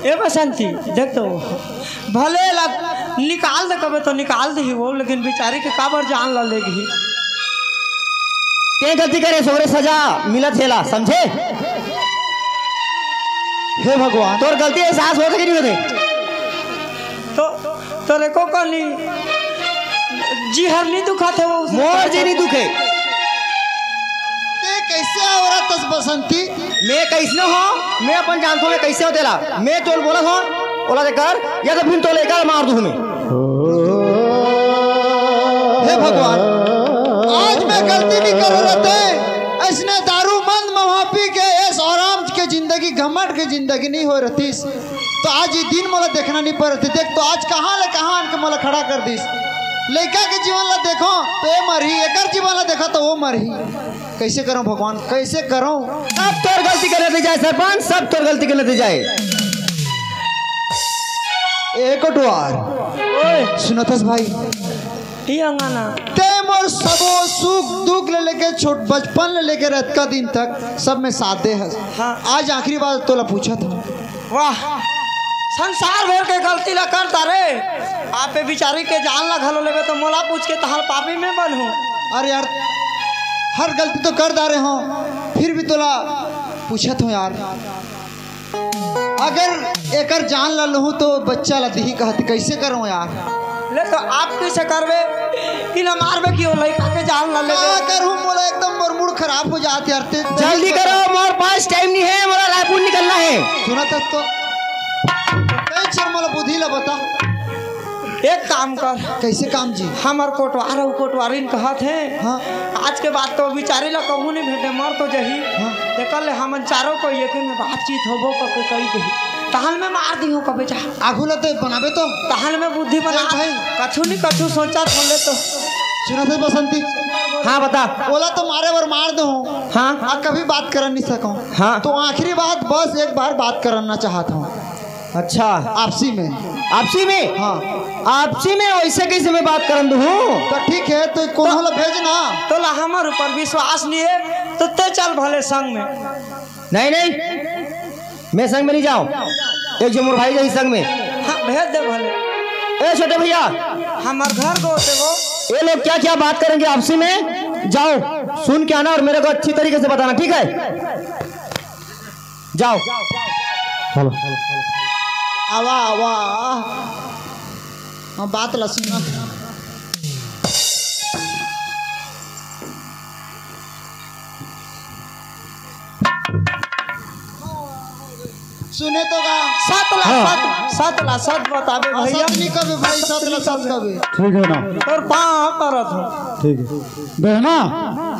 ए बसंती, देख तो, भले ला निकाल दे कबे तो निकाल दे ही वो, लेकिन बिचारी के काबर जान ला लेगही। ते गलती करे, सोरे सजा मिलत हेला, समझे? हे भगवान। तोर गलती एहसास होथे कि नहीं होथे? तो, तोरे को कहनी, जी हर नहीं दुखाथे वो। मोर जी नहीं दुखे। ते कैसे औरत अस बसंती? मैं कइसने हों, मैं अपन जानथों, मैं कइसे हों तेला। मैं तोल बोलत हों, ओला दे कर, या तो फिर तोले एकर मार दूँ मैं। हे भगवान, आज मैं गलती नहीं करे रहते, अइसने दारू मंद महुआ पी के ऐश आराम के जिंदगी, घमंड के जिंदगी नहीं होय रहतिस, तो आज ये दिन मोला देखना नहीं पड़त। देख तो आज कहाँ ले कहाँ आन के मोला खड़ा कर दिस। लइका के जीवन ला देखों तो ये मरही, एकर जीवन ला देखों तो वो मरही। कइसे करों भगवान, कइसे करों? सब तोर गलती के नतीजा हे सरपंच, सब तोर गलती के नतीजा हे। ए कोटवार, ओए। सुनत हस भाई? ई अंगना। ते मोर सबो सुख दुख ले लेके छोट बचपन ले लेके रतका दिन तक सब में साथ दे हस। हाँ। आज आखिरी बार तोला पूछत हूँ। वाह, संसार भर के गलती ला कर डारे, आपे बिचारी के जान ला घलो लेबे तो मोला पूछ के तहार पापी में बनहूँ। अरे यार, हर गलती तो कर डारे हों, फिर भी तोला पूछत हों यार, अगर एकर जान ला लूँ तो बच्चा ला दिही कहत, कइसे करों यार? ले तो आप कइसे करबे कि ना मारबे कि वो लइका के जान ला लेबे? का करहूँ, मोला एकदम मोर मूड खराब हो जात यार। ते जल्दी करो, मोर पास टाइम नहीं हे, मोला रायपुर निकलना हे। सुनत हस तो, ए चल मोला बुद्धि ला बता। एक काम कर। कइसे काम जी? हमर कोटवार अउ कोटवारिन कहत हे, हाँ। आज के बाद तो बिचारी ला कहूँ नइ भेंटे, मर तो जही। हाँ। तेकर ले हमन चारों कोई एके में बातचीत होबो कके कहि देही। तहन में मार दिहूँ कबे जा। आघू ला ते बनाबे तो। तहन में बुद्धि बना। चल भाई। कछु नइ कछु सोचा थोले तो। सुनत हे बसंती? हाँ, बता। ओला तो मारे बर मार देहूँ। हाँ। आ कभी बात करन नइ सकूँ। हाँ। तो आखिरी बात, बस एक बार बात करना चाहत हूँ। अच्छा। आपसी में। आपसी में? हाँ। आपसी में वइसे कइसे मैं बात करन दूँ? तो ठीक हे, तो कोनो ला भेज ना। तोला हमर ऊपर विश्वास नइ हे, तो ते चल भले संग में। नहीं, नहीं, मैं संग में नइ जाँव। एक जो मोर भाई जाही संग में। हाँ, भेज दे भले। ए छोटे भइया, हमर घर गो ते वो। ये लोग क्या क्या बात करेंगे आपसी में, जाओ सुन के आना और मेरे को अच्छी तरीके से बताना, ठीक है? जाओ। हेलो। आवा, आवा। हाँ, बात ला सुना। सुने तो गा। सत ला, हाँ। सत, सत ला, सत बताबे हाँ, भइया। सत नइ कबे भाई, सत ला, सत कबे। ठीक हे ना? तोर पाँव परत हँव। ठीक हे। बहना।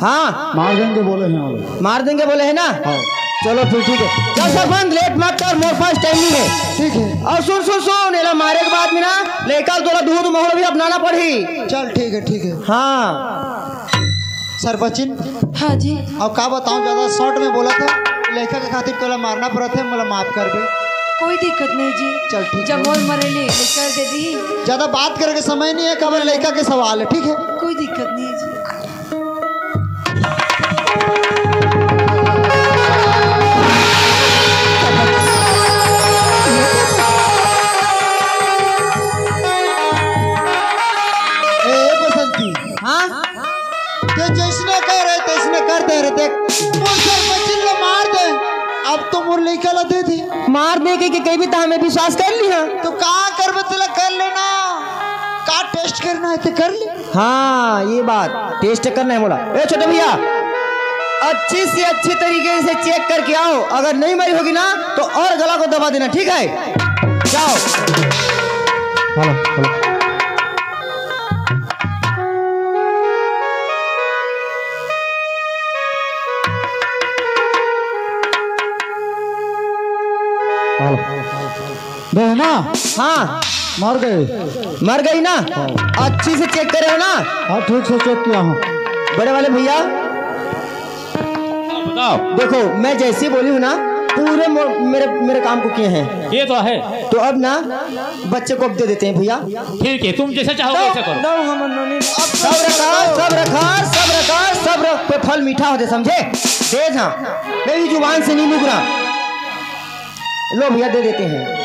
हाँ। मार देंगे बोले हे वो लोग। मार देंगे बोले हे ना? हाँ। चलो फिर ठीक हे। चल सरपंच, लेट मत कर, मोर पास टाइम नइ हे। ठीक हे। अउ सुन, सुन, सुन, एला मारे के बाद में ना, लइका ल तोला दूध महुआ भी अपनाना पड़ही। चल ठीक हे, ठीक हे। हाँ। सरपंचिन। हाँ जी। अब का बतावँ, ज्यादा short में बोलत हँव, लइका के खातिर तोला मारना परत हे, मोला माफ करबे। कोई दिक्कत नहीं जी। चल, ठीक जब हे। मोर मरे ले, लइका दे दी। ज्यादा बात करे के समय नइ हे, काबर लइका के सवाल हे, ठीक हे? कोई दिक्कत नहीं जी। ए, बसंती। हाँ? ते जइसने कहे रहे, तइसने कर दे रहे। देख, मोर सरपंचिन ला मार दे, अब तो मोर लइका ला दे दे। मार दे के, के कहीं भी तो हमें विश्वास कर लिहा। तो का करबे, तेला कर लेना। का test करना हे, ते कर ले। हाँ, ये बात test करना हे मोला। ए छोटे भइया, अच्छी से अच्छी तरीके से check करके आओ, अगर नहीं मरी होगी ना तो और गला को दबा देना, ठीक है? जाओ। Hello, hello. हेलो। बहना। हाँ। मर गई। मर गई ना? हाँ। अच्छी से check करे हो ना? हाँ, ठीक से check किया हूँ। बड़े वाले भइया, बताओ। देखो, मैं जइसे बोली हूँ ना, पूरे मो-, मेरे, मेरे काम को किए हैं। ये तो है। तो अब ना, बच्चे को अब दे देते हैं भइया। ठीक हे, तुम जइसे चाहो दो, वइसे करो। दो हम नोनी। सब्र कर, सब्र कर, सब्र कर, सब्र पे फल मीठा होथे, समझे? तेज हाँ, मेरी जुबान से नहीं मुकरा। लो भइया, दे देते हैं।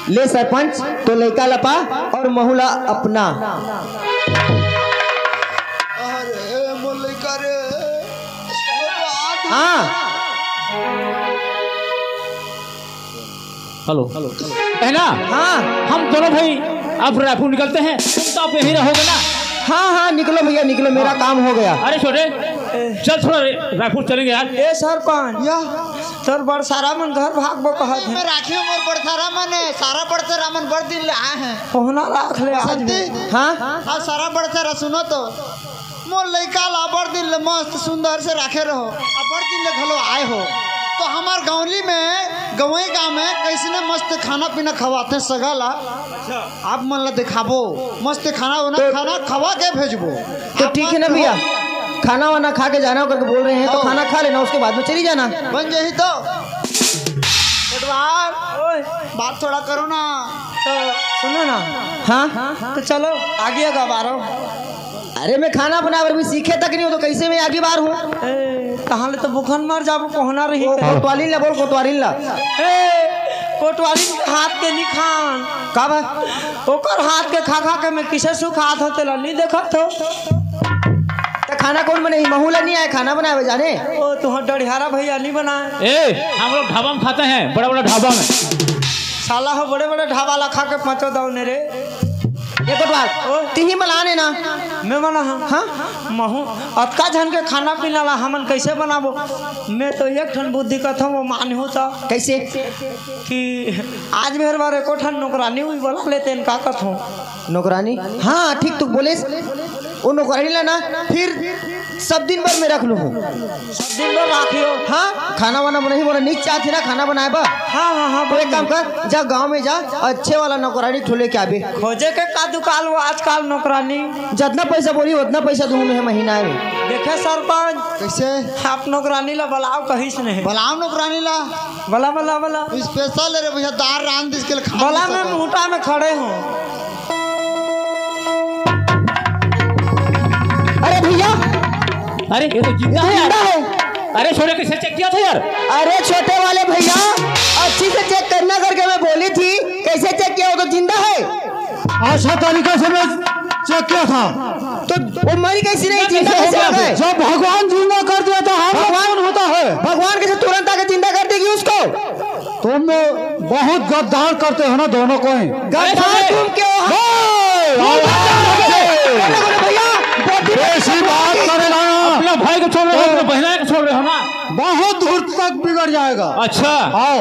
ले सरपंच, तो लइका ल पा अउ महू ला अपना। अरे, मोर लइका रे। हाँ। हेलो। बहना, हाँ। हम दोनों भाई अब रायपुर निकलते हैं, तुम तो अब यहीं रहोगे ना? हाँ, हाँ, निकलो भइया, निकलो, मेरा काम हो गया। अरे छोटे, चल थोड़ा रे-, रायपुर चलेंगे यार। ए सरपंच, या। तोर बड़सारा मन घर भागबो कहत हे। मैं राखी मोर बड़सारा मन हे, सारा बड़सारा मन बड़ दिन ले आए हैं। पहुना राख ले आज बसंती। हाँ? हाँ, सारा बड़सारा सुनो तो। मोर लइका ला बड़ दिन ले मस्त सुंदर से राखे रहो, अब बड़ दिन ले घलो आए हो, तो हमर गौली में, गंवई गांव में कइसने मस्त खाना पीना खवाथे सगा ला। आप मन ला दिखाबो, मस्त खाना वाना तो खाना खवा के भेजबो। तो आप ठीक है ना मन भइया, खाना वाना खा के जाना करके बोल रहे हैं, तो हाँ। खाना खा लेना, उसके बाद में चली जाना। बन जाही तो। पटवार, ओए। बात थोड़ा करो ना। तो सुनो ना। हाँ? तो चलो, आगे का बारो। अरे, मैं खाना बनाए बर भी सीखे तक नहीं हूँ, तो कइसे मैं आगी बार हूँ? ए, तहाँ ले तो भूखन मर जाबो, कोहना रही वो करे। कोतवालिन ला बोल, कोतवालिन ला। ए, कोतवालिन के हाथ के नहीं खान। का बा? ओकर हाथ के खा खा के मैं किसे सुखात हो, तेला नहीं देखत हो। तो खाना कौन बनाही? महू ला नहीं आए खाना बनावे जाने। ओ, तुहार डढ़ियारा भइया नहीं बनाए। ए, हम लोग ढाबा में खाते हैं, बड़ा बड़ा ढाबा में। साला हो, बड़े बड़े ढाबा ला खा के पचो दौने रे। ये कोटवार, ओ। तिही मलान है ना? मैं मना हाँ। हाँ? महू, अतका झन के खाना पीना ला हमन कैसे बनाबो? मैं तो एक ठन बुद्धि कथों, वो मानहू तो। कैसे? कि आज मेरे बार एको ठन नौकरानी हुई बोला लेते हैं, का कथों? नौकरानी? हाँ, ठीक तू बोले। वो नौकरानी ला ना, फिर सब दिन भर में रख लूँ। सब दिन भर राखियो। हाँ, खाना वाना बनाही, मोला नीच चाहत ही ना खाना बनाए बर। हाँ, हाँ, हाँ, तो एक बोल। काम कर, जा गांव में जा, अच्छे वाला नौकरानी ठो लेके आबे। खोजे के का दुकाल वो आजकल नौकरानी? जितना पैसा बोली, उतना पैसा दूँ मैं महीना में। देखे सरपंच, कैसे? आप नौकरानी ला बुलाओ कहिस नहीं। बुलाओ नौकरानी ला। बुला, बुला, बुला। स्पेशल रे भैया, दाल रांध दिस के लिए खा बुला, नहीं मैं सकता। मुहटा में खड़े हूँ। अरे भैया, अरे ये तो जिंदा है यार। जिंदा है। अरे छोटे, कैसे चेक किया था यार? अरे छोटे वाले भैया, अच्छी से चेक करना करके मैं बोली थी, कैसे चेक किया, वो तो जिंदा है। अच्छा तरीके से मैं चेक किया था। तो वो मरी कैसी नहीं, जिंदा कैसे हो गया? जब भगवान जिंदा कर दिया तो हम लोग भगवान कौन होता है? भगवान कैसे तुरंत आके जिंदा कर देगी उसको? तुम बहुत गद्दार करते हो ना दोनों को ही। गद्दार तुम क्यों हो? ए, तुम गद्दार हो गए। अरे, अरे भैया, बेटी बेसी बात करेगा ना। अपना भाई को छोड़ रहे हो, अपने बहना को छोड़ रहे हो ना। बहुत दूर तक बिगड़ जाएगा। अच्छा। आओ।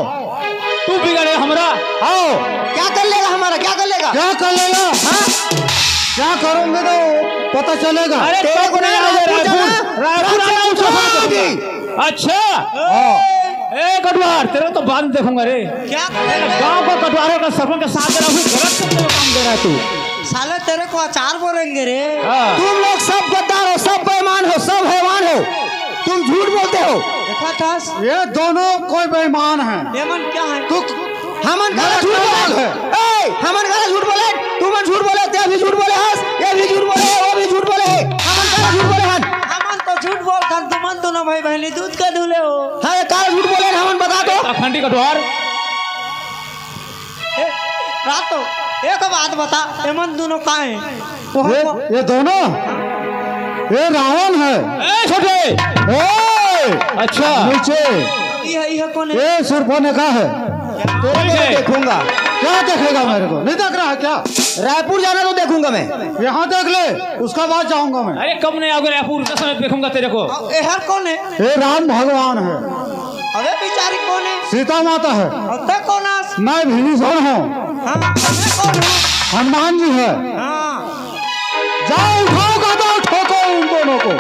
तू बिगड़े हमरा? आओ। क्या कर लेगा हमारा, क्या कर लेगा? क्या कर लेगा? हाँ? क्या करूंगा तो पता चलेगा। अरे, तेरे को नहीं, रायपुर, रायपुर आना, रायपुर आना, उस वक्त। अच्छा। हाँ। ए, कोटवार, तेरे को तो बाद में देखूंगा रे। क्या? गांव को कोटवारों का सरपंच का साथ दे रहा हूँ, गलत काम दे रहा है तू। साले तेरे को अचार बोलेंगे रे। हाँ। तुम लोग सब गद्दार हो, सब बेईमान हो, सब हैवान हो। तुम झूठ बोलते हो। देखा था? ये दोनों कोई बेईमान है। बेईमान क्या है? तू हमन का झूठ बोले? ए, हमन का झूठ बोले? तुमन झूठ बोले, ते भी झूठ बोले हस, ये भी झूठ बोले, वो भी झूठ बोले। हमन का झूठ बोले हन? हमन तो झूठ बोलथन, तुमन दोनों भाई बहनी दूध का धुले हो। हाँ, ये का झूठ बोले हन, हमन बता तो। अखंडी कटवार। ए, रातो, एक बात बता, एमन दोनों का है? वो ये, हमको ये दोनों? ये रावण है। ए, छोटे। ए! अच्छा। नीचे। ये, ये कौन है? ये सुरपने का है। तेरे को देखूंगा। क्या देखेगा मेरे को? नहीं देख रहा है क्या? रायपुर जाना तो देखूंगा मैं। यहाँ देख ले, उसका बाद जाऊंगा मैं। अरे, कम नहीं आओगे रायपुर, दस मिनट देखूंगा तेरे को। ए, हर कौन है? ये राम भगवान है। अबे बेचारी कौन है? सीता माता है। अब तक कौन आस? मैं विभीषण हूँ। हाँ, मैं कौन हूँ? हनुमान जी है। हाँ। जाओ, उठाओ गदा, ठोको उन दोनों को।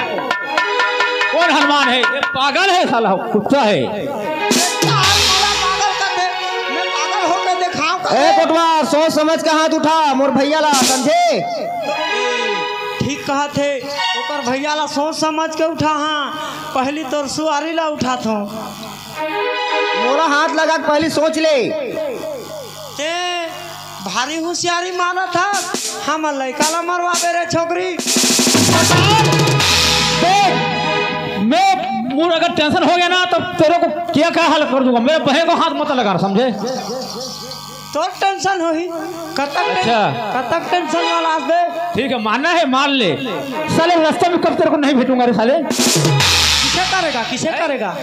कौन हनुमान है? ये पागल है साला, कुत्ता है। साला पागल कर दे। मैं पागल होकर दिखाऊं ए कबे? कोटवार, सोच समझ के हाथ उठा, मोर भैया ला, समझे? ठीक कहा थे, ओकर भैया ला सोच समझ के उठा। हाँ, पहली तोर सुआरी ला उठा थो। मोला हाथ लगा के पहली सोच ले। ते भारी होशियारी मानत हस, हमर लइका ला मरवाबे रे छोकरी। देख, मैं मूड अगर टेंशन हो गया ना, तो तेरे को क्या क्या हाल कर दूंगा। मेरे बहन को हाथ मत लगा, समझे? तोर टेंशन होही, कतक टें-, अच्छा। कतक टेंशन वाला आस बे। ठीक है, मानना है, मान ले। साले, रास्ते में कब तेरे को नहीं भेटूंगा रे साले। किसे करेगा, किसे करेगा?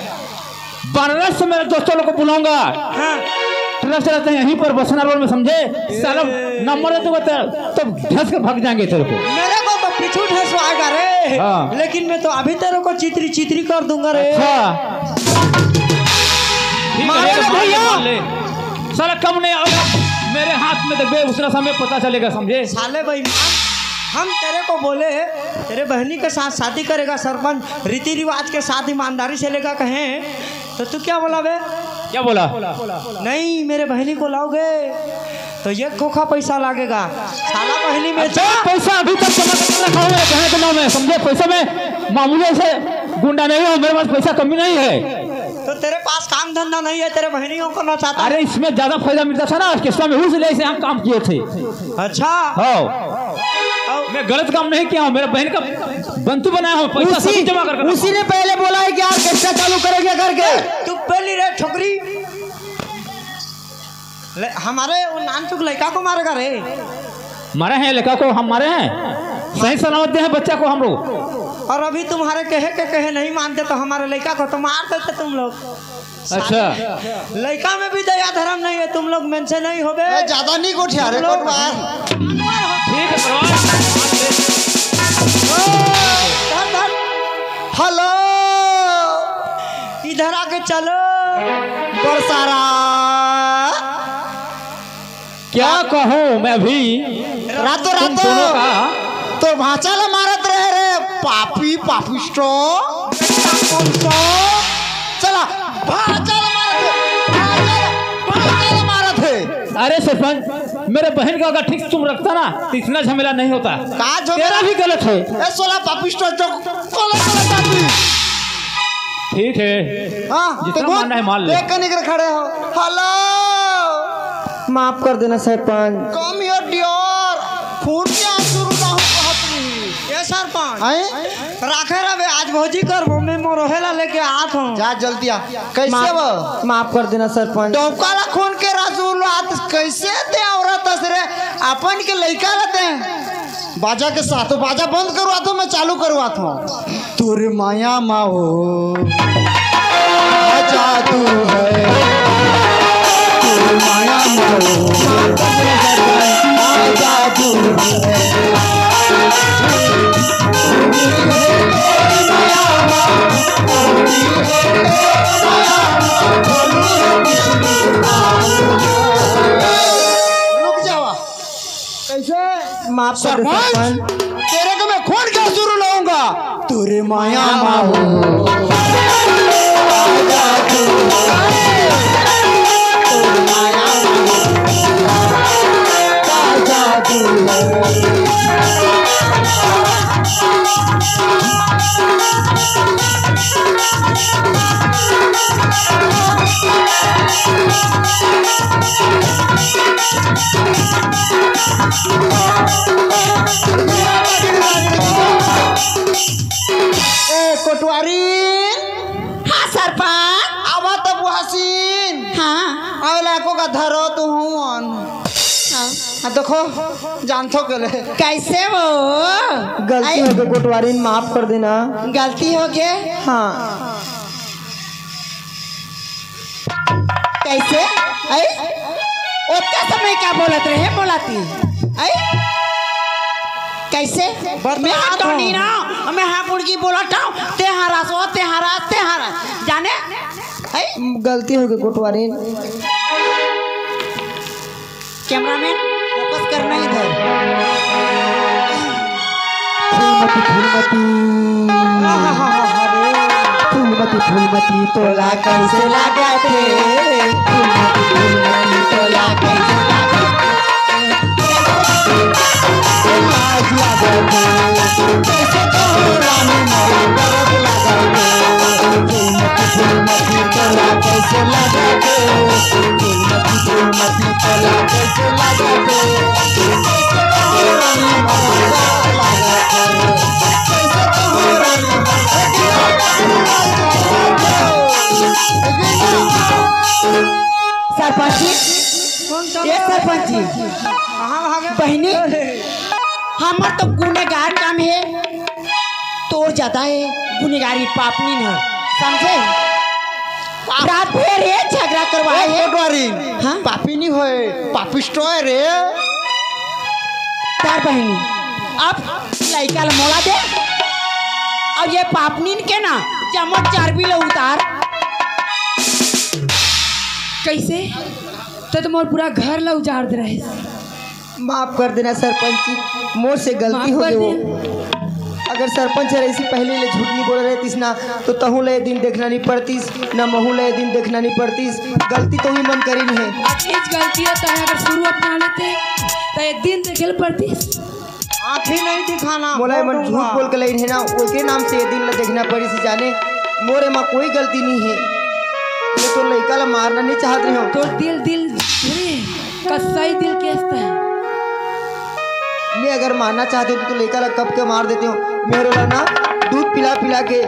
बनारस से मेरे दोस्तों लोग को बुलाऊंगा। हाँ। ट्रस्ट रहते हैं यहीं पर बसना रोड में, समझे? साला नंबर दे दूंगा तेरा, तो धस के भाग जाएंगे तेरे को। मेरे को तो पीछू ढसवाएगा रे। हाँ। लेकिन मैं तो अभी तेरे को चितरी चितरी कर दूंगा रे। अच्छा। ठीक है, मारो ये ना तो मान ले, भैया। मान ले। साला कम नहीं आओ, मेरे हाथ में देखबे, उसने समय पता चलेगा, समझे? साले बेईमान, हम तेरे को बोले, तेरे बहनी के साथ शादी करेगा सरपंच, रीति रिवाज के साथ ईमानदारी से लेगा कहे, तो तू क्या बोला बे? क्या बोला? नहीं, मेरे बहनी को लाओगे तो एक खोखा पैसा लागेगा। साला बहनी में अच्छा, जा। पैसा अभी तक जमा करके रखा हूँ मेरे बहन के नाम है, समझे? पैसा मैं मामूली से गुंडा नहीं हूँ, मेरे पास पैसा कमी नहीं है। तो तेरे पास काम धंधा नहीं है, तेरे बहनियों को नचाता है। अरे, इसमें ज्यादा फायदा मिलता था ना, ऑर्केस्ट्रा में, उस लिए से हम काम किए थे। अच्छा। हाँ। और मैं गलत काम नहीं किया हूँ, मेरे बहन का बंतु बनाया हूँ, पैसा उसी, सभी जमा करके रखा हूँ। उसी ने पहले बोला है कि ऑर्केस्ट्रा चालू करेंगे करके। तू पहली रे छोकरी। ले, हमारे वो नानचुक लड़का को मारेगा रे। मारे हैं लड़का को, हम मारे हैं, सही सलामत दे हैं बच्चा को हम लोग। और अभी तुम्हारे कहे के कहे नहीं मानते तो हमारे लड़का को तो मार देते तुम लोग। अच्छा। लड़का में भी दया धर्म नहीं है, तुम लोग मन से नहीं होबे। ए, ज्यादा नहीं गोठिया रे, तुम लोग कोटवार। ठीक है, प्रभात। धर, धर। हेलो। इधर आके चलो। बरसारा। क्या कहूँ मैं अभी रातों तुम रातों दोनों का। तो भांचा ला मारत रहे रे, पापी, पापिष्टो। चला, भांचा ला मारत है, भांचा ला, भांचा ला मारत है। अरे सरपंच, मेरे बहन का अगर ठीक से तुम रखता ना, तो इतना झमेला नहीं होता। का झमेला? तेरा भी गलत है। ए, सोला पापिष्टो, जो कोला, कोला पापी। ठीक है, हाँ, जितना तो बोल, मानना है मान ले। देख के निकल खड़े हो। हेलो। माफ कर देना सरपंच। Come here, dear। खून के आंसू रुलाहूं कहत नहीं। ए सरपंच। हैं? राखे रहे, आज भौजी करबो, मैं मोरोहेला लेके आत हूँ। जा जल्दी आ। कैसे माफ, वो? माफ कर देना सरपंच। डौका ला खून के आंसू रुलात कैसे ते औरत अस रे? अपन के लइका ला ते। बाजा के साथ, बाजा बंद करवात हूँ, मैं चालू करवात हूँ। तोरे माया मा हो, जादू है। तोरे माया मा हो, जादू है। रुक जावा। कैसे? माफ कर दे सरपंच, सरपंच। तेरे को मैं खून के आंसू रुलाऊंगा। तोरे माया मा हो। ए, कोटवारी। हाँ, सरपंच। आवा तब हसीन। हाँ। आवे लाको का धरो तू हूँ। हाँ। हाँ, देखो, जानथो के ले। कैसे वो? गलती आई? हो गई कोटवारी, माफ कर देना। गलती हो गई? हाँ। कैसे? आई? ओतका समय का बोलत रहे, बोलाती? आई? कैसे? बता मैं हाँ तो। टोनी ना, मैं हाँ बुड़की बोलत हूँ, ते हाँ रास, ओ ते हाँ रास, ते हाँ रास। जाने? आई? गलती हो गई कोटवारी। कैमरामैन, फोकस करना इधर। फूलमती, फूलमती। फूलमती, फूलमती, तोला कैसे लागत हे? फूलमती, फूलमती, तोला कैसे लागत हे? लाज लागत हे, कैसे कहूँ रानी मोरे, डर लागत हे। फूलमती, फूलमती, तोला कैसे लागत हे? फूलमती, फूलमती, तोला कैसे लागत हे? सरपंच जी, कौन चल ये रहा है? सरपंच जी, कहाँ भागे? बहिनी, हमर तो गुनेगार कम हे, तोर ज्यादा हे गुनेगारी पापनी न, समझे? रात भर ये झगड़ा करवाए हे। कोटवारी, हाँ? पापी नहीं होए, पापिष्ट होए रे। तार बहिनी, अब लइका ल मोला दे, अब ये पापनीन के ना जम्मो चर्बी ल उतार। कैसे? तो, तो मोर पूरा घर ल उजाड़ दे रहे। माफ कर देना सरपंच जी, मोर से गलती माफ हो कर गई। दे। अगर सरपंच हर ऐसी पहले ले झूठ नहीं बोल रहे तिस ना, तो तहूँ ले दिन देखना नहीं पड़तीस, ना महू ले दिन देखना नहीं पड़तीस। गलती तो ही मन करी नहीं है। आज इस गलती होता है, अगर शुरू अपना लेते, तो ये दिन देखे ल पड़तीस। आँखी नहीं दिखाना, मोला फोटो मन झूठ हुआ। बोल के लाइन है ना, ओके नाम से ये दिन ला देखना पड़ी से जाने, मोरे मा कोई गलती नहीं है। मैं तो लइका ला मारना नहीं चाहत रहे हूँ। तो दिल, दिल, अरे, कसाई दिल केस त है। मैं अगर मारना चाहते तो, तो लइका ला कब के मार देते हो। मेहर ओला ना दूध पिला पिला के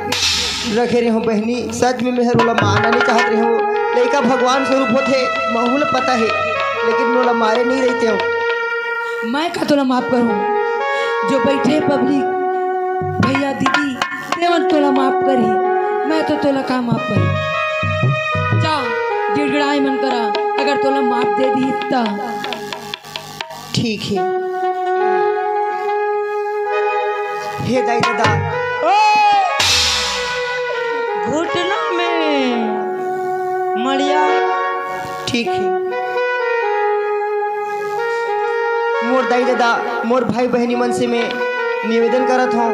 रखे रहे हो बहनी। सच में मेहर ओला मारना नहीं चाहत रहे हो। लइका भगवान स्वरूप होथे, महू ला पता है, लेकिन मैं ओला मारे नहीं रहते हो। मैं का तोला माफ करूं? जो बैठे पब्लिक, भैया दीदी, मन तोला माफ करही, मैं तो तोला का माफ करही। जा, गिड़गिड़ाए मन करा, अगर तोला माफ दे दी त। ठीक है। हे दाई ददा। ओ! घुटना में मड़िया। ठीक है। मोर दाई ददा, मोर भाई बहनी मन से मैं निवेदन करत हूँ,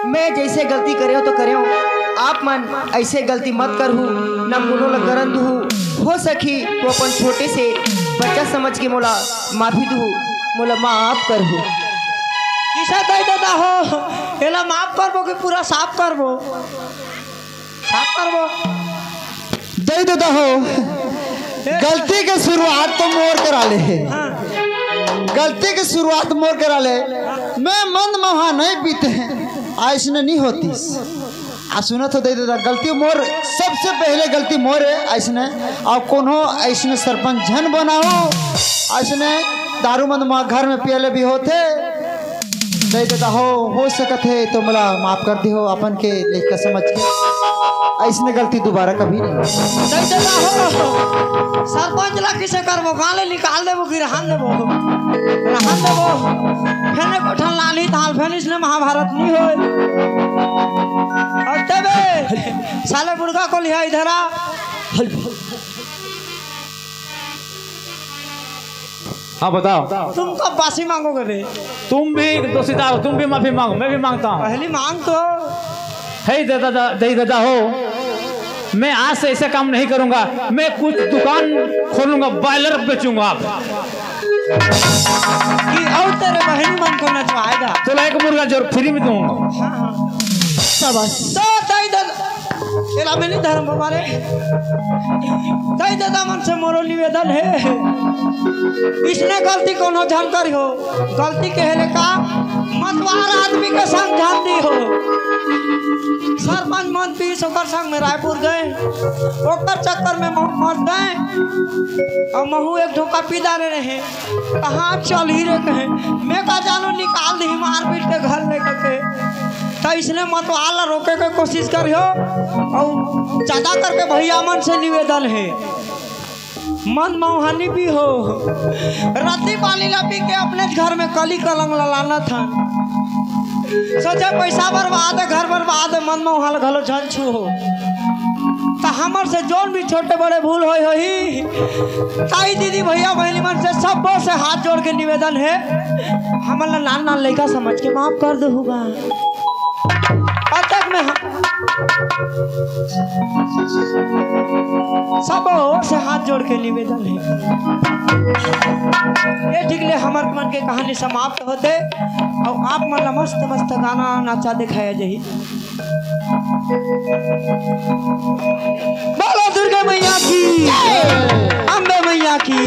मैं जैसे गलती करे हो तो करे हो, आप मन ऐसे गलती मत करहू, न कोनो ला करन दुहू। हो सकी तो अपन छोटे से बच्चा समझ के मोला माफी दुहू, मोला माफ करहू। किसा दाई ददा हो, एला माफ करबो कि पूरा साफ करबो? साफ करबो। दाई ददा हो, गलती के शुरुआत तो मोर करा ले। हाँ। गलती के शुरुआत मोर करा ले। मैं मंद महा नहीं पीते, ऐसने नहीं होतीस। आ सुनत हो दाई ददा, गलती मोर, सबसे पहले गलती मोर है ऐसने। और कोनो ऐसने सरपंच झन बनाओ, ऐसने दारू मंद मा घर में पियले भी होथे। दाई ददा हो, हो सकत है तो मोला माफ कर दिहो, अपन के लइका समझ के। ऐसने गलती दोबारा कभी नहीं। दाई ददा हो, सरपंच ला किसे करबो, गाँव ले निकाल देबो कि रहन देबो? रहन देबो। फेने कोठन लाली ताल, फेन इसने महाभारत नहीं होय। और तबे साले मुर्गा को लिया इधर आ। हाँ, बताओ। तुम कब माफी मांगोगे बे? तुम भी दोषीदार हो, तुम भी माफी मांगो, मैं भी मांगता हूँ। पहली मांग तो। हे दादा, दाई ददा हो, मैं आज से ऐसा काम नहीं करूंगा। मैं कुछ दुकान खोलूंगा, बॉयलर बेचूंगा। आप कि और तेरे बहनी मन को नचवाएगा। चलो, एक मुर्गा जरूर फ्री में दूंगा। हाँ, हाँ। शाबाश। तो दाई ददा, एला में नहीं धर्म बाबा रे। दाई ददा मन से मोरो निवेदन है, इसने गलती कोनो झन करी हो, गलती के हेले का मतवार आदमी के संग झन दी हो। सरपंच मन पीस ओकर संग में रायपुर गए, ओकर चक्कर में महू फंस गए। और महू एक धोखा पी डाले रहे, कहाँ चल ही रे कहे, मैं का जानो निकाल दी मार पीट के घर लेकर के। तो इसने मतवार ला रोके के कोशिश करियो। और ज्यादा करके भैया मन से निवेदन है, मन मौहानी भी हो, रत्ती पानी ला पी के अपने घर में कली कलंग ललाना था। सोचे पैसा बर्बाद है, घर बर्बाद है, मन मौहाल घलो झन छू हो। तो हमर से जोन भी छोटे बड़े भूल होई होही, ताई दीदी भैया बहनी मन से सबो से हाथ जोड़ के निवेदन है, हमन ला नान नान लइका समझ के माफ कर देहू गा। अतक में हम सब ओर से हाथ जोड़ के निवेदन है। ये ठीक ले हमर मन के कहानी समाप्त होथे। और आप मन ला मस्त मस्त गाना नाचा दिखाया जाही। बोलो दुर्गा मैया की, अम्बे मैया की।